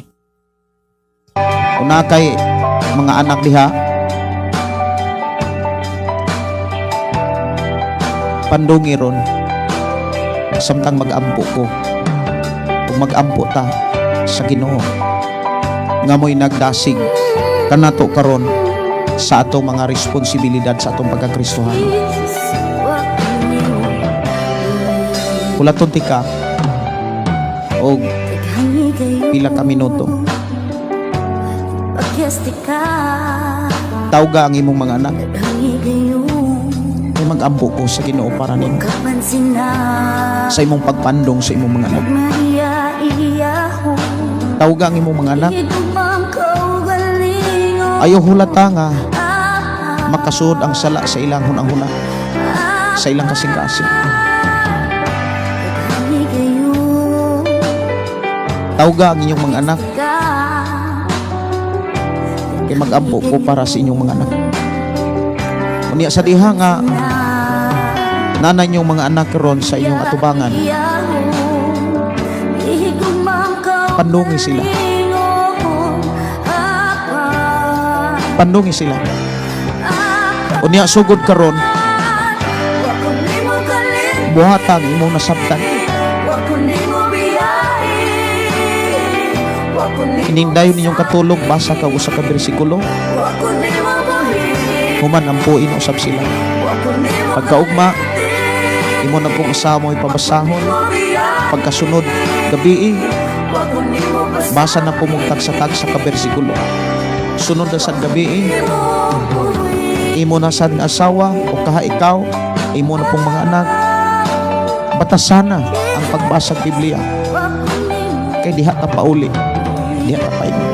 Una kay mga anak diha, pandungi ron samtang mag-ampo ko ug mag-ampo ta sa Ginoo. Nga mo'y nagdasig kanato karon sa atong mga responsibilidad sa atong pagkakristohano. Hulaton tika og pila ka minuto. Tawga ang imong mga anak. Kay mag-ampo ko sa Ginoo para nimo. Sa imong pagpandong sa imong mga anak. Tawga ang imong mga anak. Ayaw hulata nga makasud ang sala sa ilang hunang-huna, sa ilang kasing-kasing. Tawga ang inyong mga anak kay mag-ampo ko para sa inyong mga anak. Unya sa diha nga nanay inyong mga anak karon sa inyong atubangan, pandungi sila. Pandungi sila. Unya sugod karon, buhata ang imong nasabtan. Ining dayon ninyong katulog, basa ka usa ka bersikulo. Human ampuin usab sila. Pagkaugma, imo na pong asawa mo ipabasahon. Pagkasunod, gabii, basa na po mong tagsa-tagsa ka bersikulo. Sunod na sad gabii, imo na sad nga asawa o kaha ikaw, imo na pong mga anak, batasana ang pagbasa ng Biblia. Kay diha ta pauli, diha ta paingon.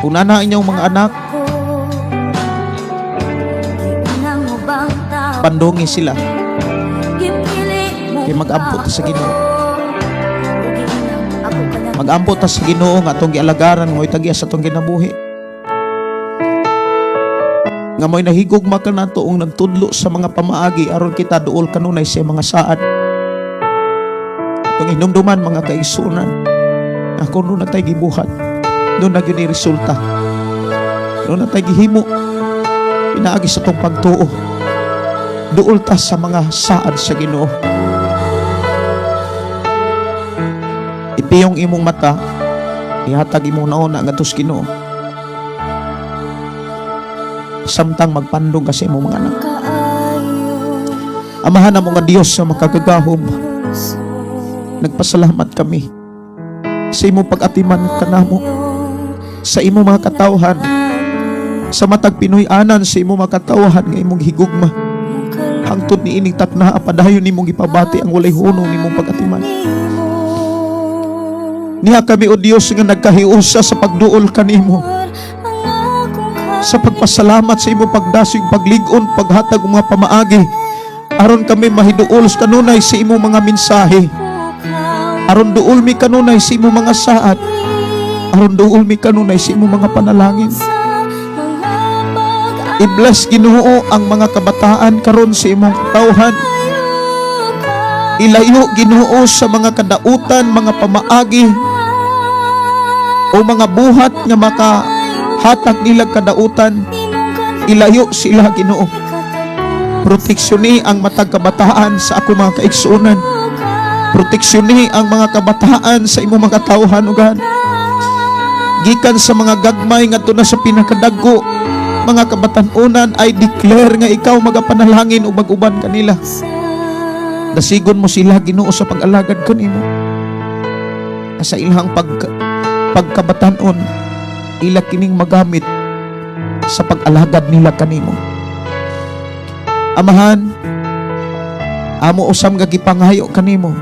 Kung nana inyong mga anak, pandungi sila. Kay mag-ampo ta sa Ginoo. Mag-ampo ta sa Ginoo nga atong gialagaran mo'y tagiya sa atong kinabuhi. Nga mo'y nahigugma kanato ug nagtudlo sa mga pamaagi aron kita duol kanunay sa mga saad. Atong hinumduman, mga kaigsuonan, ako duna tay gibuhat, duna gyud ni resulta. Duna tay gihimo pinaagi sa atong pagtuo. Duol ta sa mga saad sa Ginoo. Ipiyong imong mata, ihatag imong nauna ngadto sa Ginoo. Samtang magpandong ka sa imong mga anak. Amahan namo nga Dios sa makagagahom, nagpasalamat kami sa imong pag-atiman kanamo, sa imong mga katawhan, sa matag Pinoy-anan, sa imong mga katawhan nga imong higugma. Hangtod ni ining takna, padayon nimong gipabati ang walay hunong nimong pag-atiman. Niya kami, O Dios, nga nagkahiusa sa pagduol kanimo, sa pagpasalamat sa imong pagdasig, paglig-on, paghatag og mga pamaagi aron kami mahiduol kanunay sa imong mga mensahe, aron duol mi kanunay sa imong mga saad, aron duol mi kanunay sa imong mga panalangin. I-bless, Ginoo, ang mga kabataan karon sa imong katawhan. Ilayo, Ginoo, sa mga kadautan, mga pamaagi o mga buhat nga makahatag nila kadautan. Ilayo sila, Ginoo. Proteksyoni ang matag kabataan sa ako mga kaigsuonan. Proteksyoni ang mga kabataan sa imong mga tawhan, O God. Gikan sa mga gagmay ngadto na sa pinakadagko, mga kabatan-onan ay declare nga ikaw magapanalangin ug mag-uban kanila. Dasigon mo sila, Ginoo, sa pag-alagad kanimo. Sa ilang pagkabatan-on, ila kining magamit sa pag-alagad nila kanimo. Amahan, amo usam nga gipangayo kanimo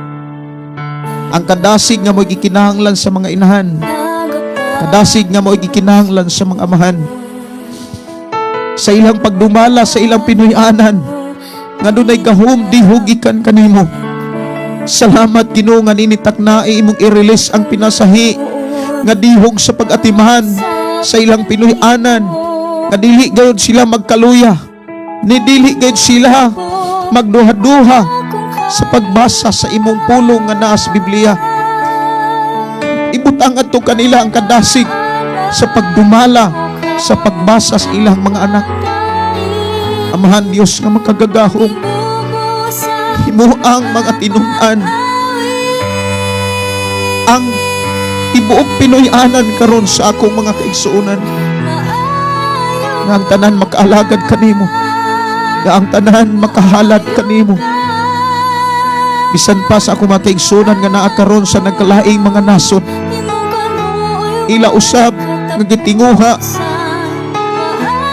ang kadasig nga mo'y gikinahanglan sa mga inahan, kadasig nga mo'y gikinahanglan sa mga amahan, sa ilang pagdumala sa ilang Pinoy-anan nga dunay gahom dihugikan kanimo. Salamat, Ginoo, nga nini taknai imong i-release ang pinasahi nga dihog sa pag-atiman sa ilang Pinoy-anan, nga dili gayud sila magkaluya, ni dili gayud sila magduha-duha sa pagbasa sa imong pulong nga naa sa Biblia. Ibutang adto kanila ang kadasig sa pagdumala sa pagbasa sa ilang mga anak. Amahan Dios nga makagagahom, himo ang mga tinun-an ang tibuok Pinoy-anan karon sa akong mga kaigsuonan, nga ang tanan makaalagad kanimo, nga ang tanan makahalad kanimo. Bisan pa sa akong mga kaigsuonan nga naa karon sa nagkalaing mga nasod, ila usab nga gitinguha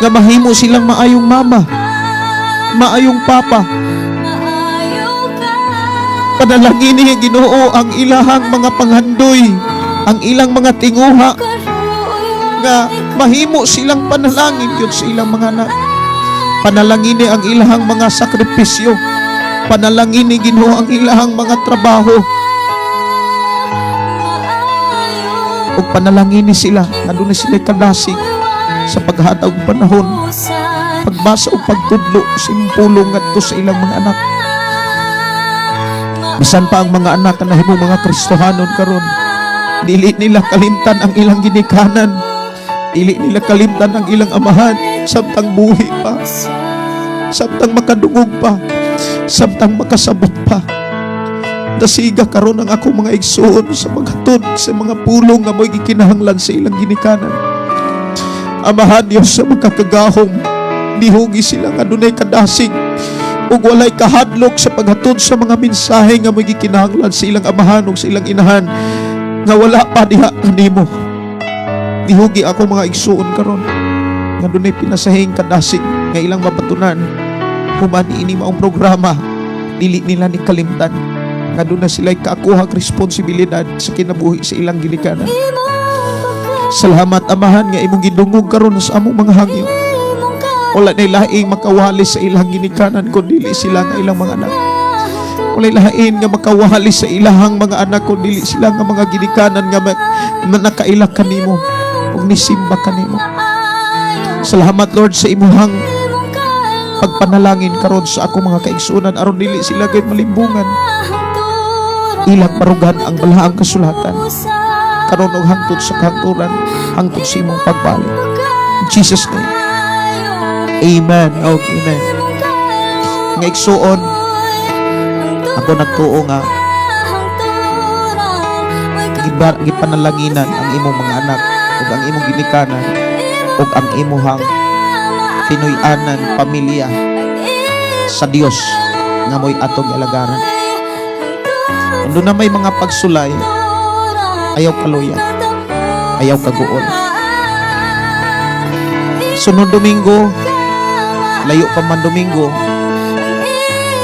nga mahimo silang maayong mama, maayong papa. Panalangin ni Ginoo ang ilahang mga panghandoy, ang ilang mga tinguha nga mahimo silang panalangin gyud sa ilang mga anak. Panalangin ang ilahang mga sakripisyo. Panalangin ni Ginoo ang ilahang mga trabaho. Ug panalangin ni sila nga dunay sila kadasig sa paghatag og panahon, pagbasa ug pagtudlo sa imong pulong ngadto sa ilang mga anak. Bisan pa ang mga anak na nahimong mga Kristohanon karon, dili nila kalimtan ang ilang ginikanan. Dili nila kalimtan ang ilang amahan samtang buhi pa, samtang makadungog pa, samtang makasabot pa. Dasiga karon ang akong mga igsoon sa paghatod sa mga pulong nga mo'y gikinahanglan sa ilang ginikanan. Amahan Dios sa makakagahom, dihugi sila nga dunay kadasig ug walay kahadlok sa paghatod sa mga mensahe nga mo'y gikinahanglan sa ilang amahan ug sa ilang inahan nga wala pa diha kanimo. Dihugi ako mga igsuon karon nga dunay pinasahing kadasig nga ilang mabatunan human ini maong programa. Dili nila ni kalimtan nga duna sila kaakuhag responsibilidad sa kinabuhi sa ilang ginikanan. Salamat, Amahan, nga imong gidungog karon sa among mga hangyo. Wala na laing makawali sa ilang ginikanan kun dili sila nga ilang mga anak. Wala lain nga makawali sa ilahang mga anak kun dili sila nga mga ginikanan nga nakaila kanimo ug nisimba kanimo. Salamat, Lord, sa imuhang pagpanalangin karon sa akong mga kaigsuonan aron dili sila gay malimbungan. Ilang barugan ang balaang kasulatan karon ug hangtod sa kahangturan, hangtod sa imong pagbalik. In Jesus' name. Amen. Okay, amen. Nga igsuon, ako nagtuo nga gipanalanginan ang imong mga anak ug ang imong ginikanan ug ang imuhang Pinoy-anan pamilya sa Dios nga mo'y atong alagaran. Kung duna may mga pagsulay, ayaw kaluya, ayaw kaguol. Sunod Domingo, layo pa man Domingo,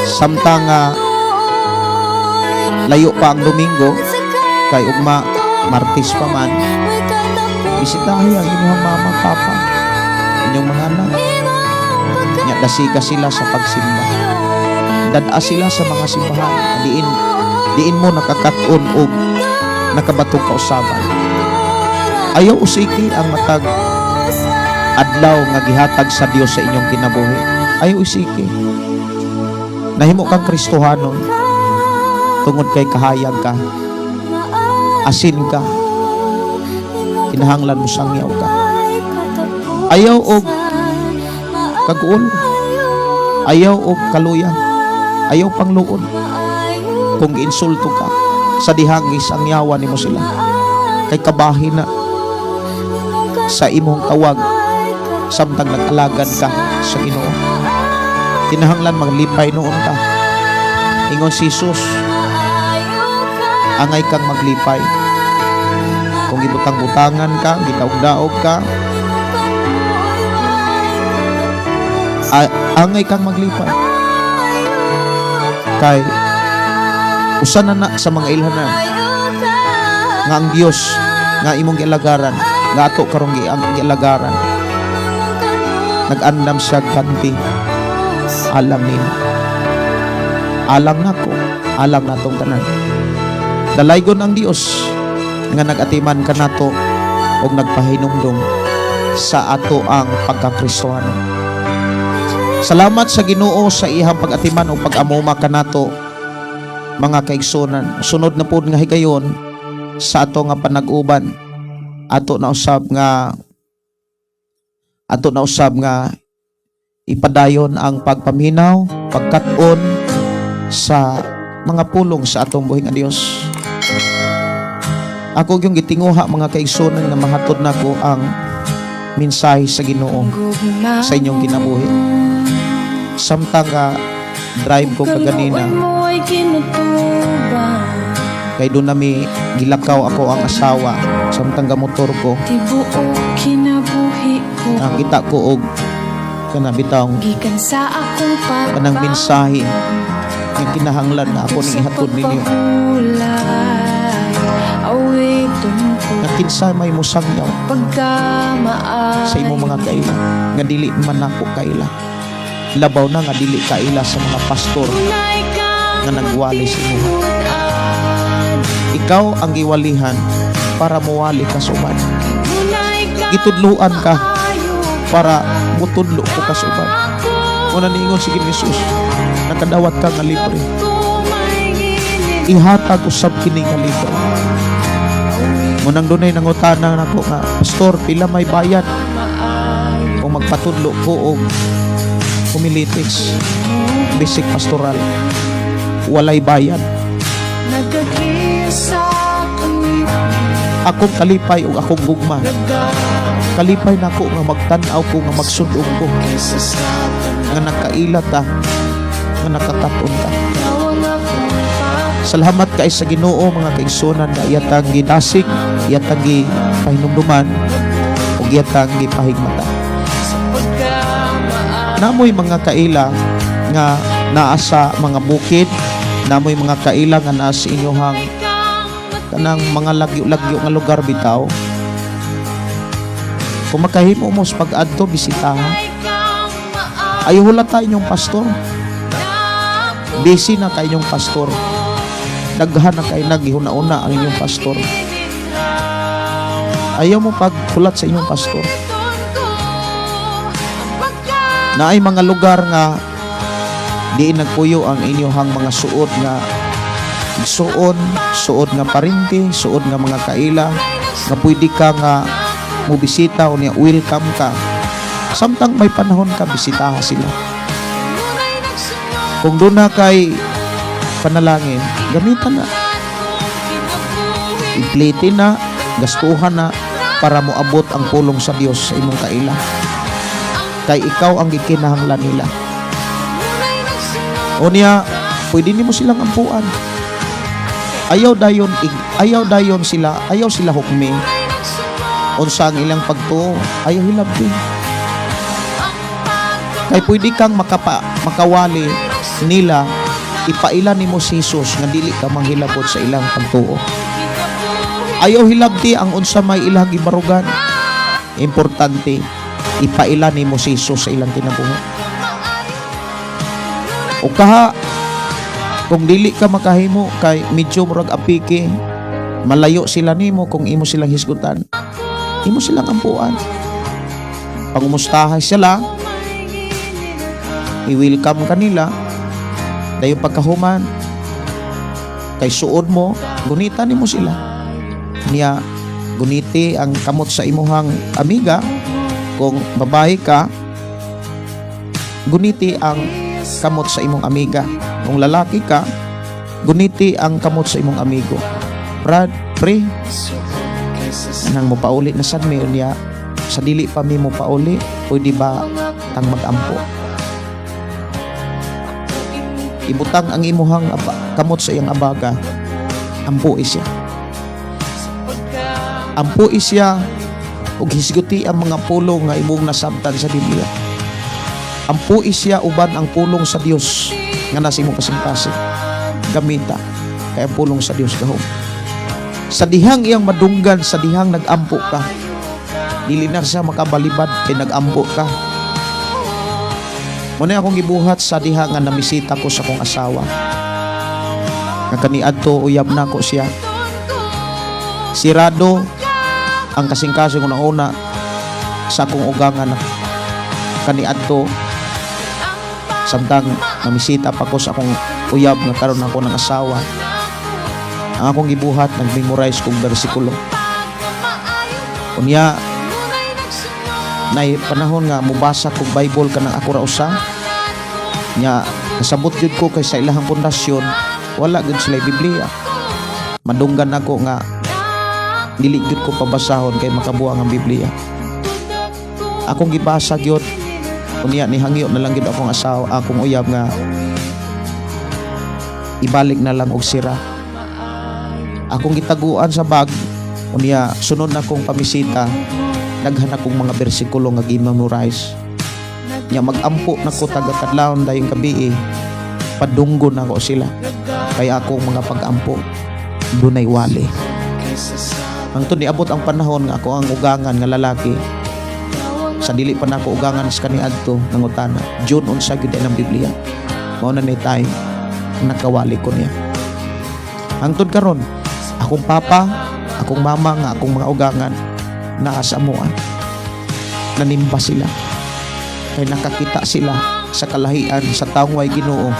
samtang layo pa ang Domingo, kay ugma, Martes pa man, bisitahi ang inyong mama, papa, inyong mga anak. Nya dasiga sila sa pagsimba. Dad-a sila sa mga simbahan. Diin mo nakakaton og nakabatong kausaban. Ayaw usiki ang matag adlaw nga gihatag sa Dios sa inyong kinabuhi. Ayaw usiki. Nahimo kang Kristohanon tungod kay kahayag ka, asin ka, kinahanglan mo sangyaw ka. Ayaw og kaguol, ayaw og kaluya, ayaw pangluon. Kung giinsulto ka, sa dihang gisangyawan nimo sila. Kay kabahin na sa imong tawag samtang nag-alagad ka sa Ginoo. Kinahanglan maglipay noon ka. Ingon si Jesus, angay kang maglipay. Kung gibutang-butangan ka, gidaog-daog ka, angay kang maglipay. Kay usa na na sa mga ilhanan nga ang Dios nga imong gialagaran, nga ato karong gialagaran, nag-andam siya ganti alang nimo, alang nako, alang natong tanan. Dalaygon ang Dios nga nag-atiman kanato og nagpahinumdum sa ato ang pagkakristohano. Salamat sa Ginoo sa iyang pag-atiman o pag-amuma kanato, mga kaigsunan. Sunod na pod nga higayon sa ato nga panag-uban, ato na usab nga ipadayon ang pagpaminaw, pagkat-on sa mga pulong sa atong buhi nga Dios. Ako yung gitinguha, mga kaigsunan, nga mahatod nako ang mensahe sa Ginoo sa inyong kinabuhi. Samtang nga drive ko kaganina mo ay kinutubang. Kay doon nami gilakaw ako ang asawa, samtang ga motor ko, Tibuok kinabuhi ko. Nakita ko og kana bitawng Gikan sa akong pagbangon kanang mensahe nga kinahanglan na ako ning ihatod ninyo. Pagpahulay, awiton ko. Nga kinsa may musangyaw Pagkamaayo. Sa imong mga kaila nga dili man nako kaila, labaw na nga dili kaila sa mga pastor nga nagwali sa imo. Ikaw ang giwalihan para muwali ka sa uban. Gitudluan ka para mutudlo ko ka sa uban. Muna niingon si Jesus, nakadawat ka nga libre, ihatag usab kini nga libre. Munang dunay nangutana nako nga, "Pastor, pila may bayad kung magpatudlo ko og homiletics, basic pastoral?" Walay bayad. Nagagiya sa kalipay. Akong kalipay ug akong gugma, kalipay nako nga magtan-aw ko, nga magsud-ong ko nga nakaila ta, nga nakakaton ta. Salamat kay sa Ginoo, mga kaigsunan, nga iyatang gidasig, iyatang gipahinumduman ug iyatang gipahigmata. Namoy mga kaila nga naa sa mga bukid, namoy mga kaila nga naa sa inyohang kanang mga lagyo-lagyo nga lugar bitaw. Kung makahimo mo sa pag-adto, bisitaha. Ayaw hulata inyong pastor. Busy na kay inyong pastor. Daghan na kay nagihuna-una ang inyong pastor. Ayaw mo paghulat sa inyong pastor. Naay mga lugar nga diin nagpuyo ang inyong mga suod nga igsuon, suod nga parinti, suod nga mga kaila, nga pwede ka nga mobisita o niya welcome ka. Samtang may panahon ka, bisitaha sila. Kung doon na kay panalangin, gamitan na. Iplite na, gastuhan na, para moabot ang pulong sa Dios sa imong kaila. Kay ikaw ang gikinahanglan nila. O niya, pwede nimo silang ampuan. Ayaw dayon sila, ayaw sila hukmi. Unsa ang ilang pagtuo, ayaw hilabti. Kay pwede kang makawali nila, ipaila nimo si Jesus nga dili ka manghilabot sa ilang pagtuo. Ayaw hilabti ang unsa may ilang gibarugan. Importante, ipaila nimo si Jesus sa ilang kinabuhi. O kaha, kung dili ka makahimo kay medyo murag apiki, malayo sila nimo kung imo silang hisgutan. Imo silang ampuan. Pangumustahay sila, i-welcome kanila, dayon pagkahuman, kay suod mo, gunitan nimo sila. Niya, guniti ang kamot sa imuhang amiga, kung babae ka, guniti ang kamot sa imong amiga. Kung lalaki ka, guniti ang kamot sa imong amigo. "Brad, pre, nang mo pauli na sad mi niya, sa dili pa mi mo pauli, pwede ba tang magampo?" Ibutang ang imuhang kamot sa iyang abaga, ampuhi siya. Ampuhi siya ug hisguti ang mga pulong nga imong nasabtan sa Biblia. Ampuhi siya uban ang pulong sa Dios nga nasa imong kasing-kasing. Gamita kay ang pulong sa Dios gahom. Sa dihang iyang madunggan, sa dihang nag-ampo ka, dili na siya makabalibad kay nag-ampo ka. Muna akong gibuhat sa diha nga namisita ko sa akong asawa. Nga kaniadto uyab nako siya. Sirado ang kasing-kasing una-una sa akong ugangan na kaniadto samtang namisita pa ko sa akong uyab nga karon ako ng asawa. Ang akong gibuhat, nag-memorize kong bersikulo. Unya, nay panahon nga mubasa kog Bible kanang ako ra usa. Nya nasabot jud ko kay sa ilahang pundasyon wala gud sila Biblia. Madunggan ako nga Dili gyud ko pabasahon kay makabuang ang Biblia. Akong gibasa gyud. Unya ni hangyo na lang gyud akong asawa, akong uyab nga ibalik na lang og sira. Akong gitaguan sa bag. Unya sunod na kong pamisita, daghan akong mga bersikulo nga gi-memorize. Nya magampo na ko taga kadlawon dayong gabi, padunggon nako sila kay akong mga pag-ampo dunay wali. Hangtod niabot ang panahon nga ako ang ugangan nga lalaki, sa dili pa nako ugangan sa kaniadto, nangutana, "June, unsa gyud ang Biblia?" Mao na ni time nakawali ko niya. Hangtod karon, akong papa, akong mama nga akong mga ugangan naa sa amoa. Nanimba sila kay nakakita sila sa kalahian sa taong way Ginoo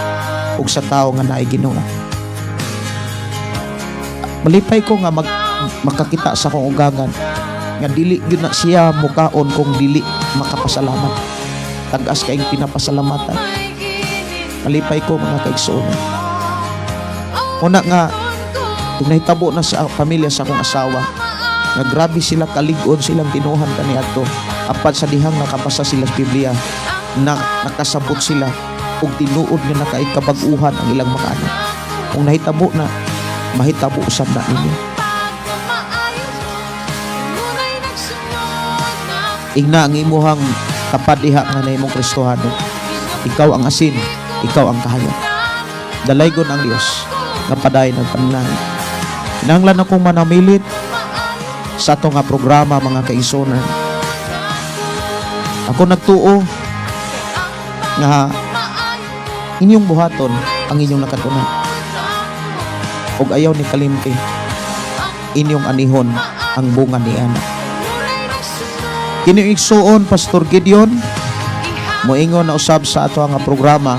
ug sa tao nga naay Ginoo. Malipay ko nga makakita sa akong ugangan nga dili gyud na siya mukaon kung dili makapasalamat. Tag-as kaayong pinapasalamatan. Malipay ko, mga kaigsuonan. Una nga kung nahitabo na sa pamilya sa akong asawa nga grabe sila kalig-on silang tinuhan kaniadto, apan sa dihang nakabasa sila sa Biblia na nakasabot sila ug tinuod nga nakaikabag-uhan ang ilang mga anak. Kung nahitabo na, mahitabo usab na ninyo. Ingna ang imuhang tapad diha nga nahimong Kristohano. Ikaw ang asin, ikaw ang kahayag. Dalaygon ang Dios nga padayon ng panalangin. Kinahanglan akong manamilit sa ato nga programa, mga kaigsuonan. Ako nagtuo nga inyong buhaton ang inyong nakatunan. Ug ayaw ni kalimti, inyong anihon ang bunga ni ana. Kini igsuon, Pastor Gideon, moingon na usab sa ato nga programa,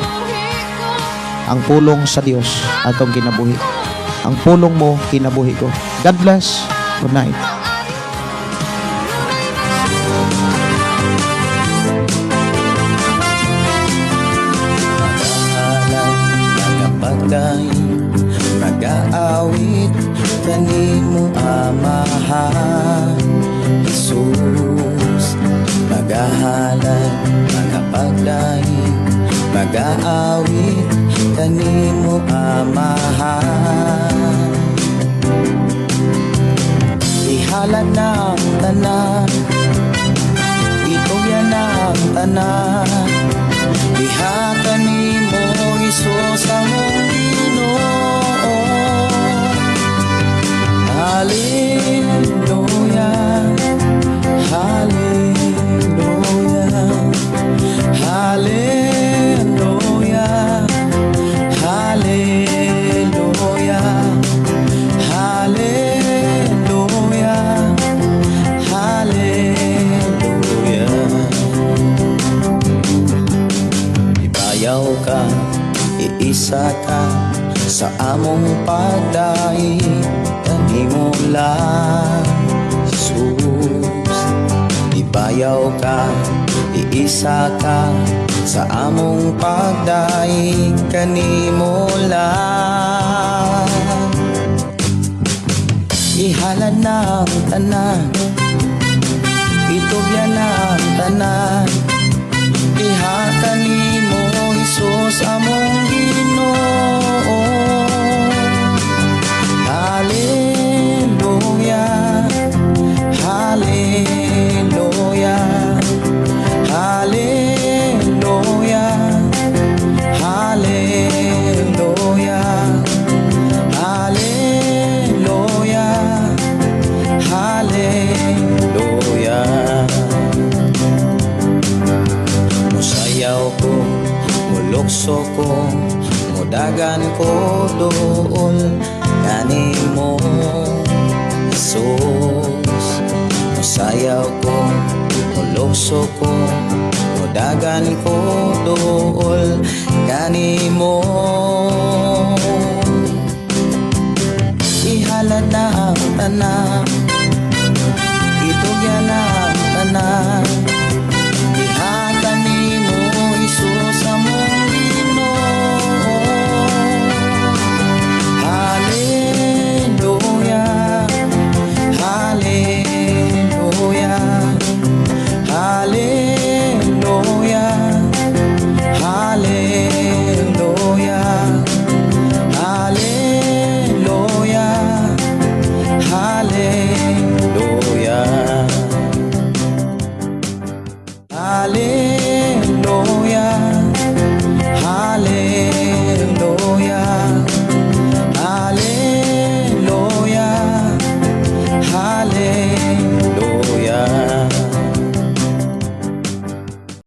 ang pulong sa Dios atong kinabuhi. Ang pulong mo, kinabuhi ko. God bless. Good night. Nagapagday, nagaawit kanimo, Amahan Jesus. Magahalad, magapagday, magaawit kanimo, Amahan. Ihalad na ang tanan, itugyan na ang tanan, diha kanimo, Hesus among Ginoo. Hallelujah, Hallelujah, Hallelujah, Hallelujah, Hallelujah, Hallelujah. Ibayaw ka, iisa ka sa among pagdaig kanimo lang, Jesus. Ibayaw ka, iisa ka sa among pagdaig kanimo lang. Ihalad na ang tanan, itugyan na ang tanan, diha kanimo, Hesus among Ginoo. Hallelujah, Hallelujah, Hallelujah, Hallelujah, Hallelujah, Hallelujah. Musayaw ko, mulukso ko, mudagan ko dool kanimo, Jesus. Musayaw ko, mulukso ko, mudagan ko dool kanimo. Ihalad na ang tanan, itugyan na ang tanan.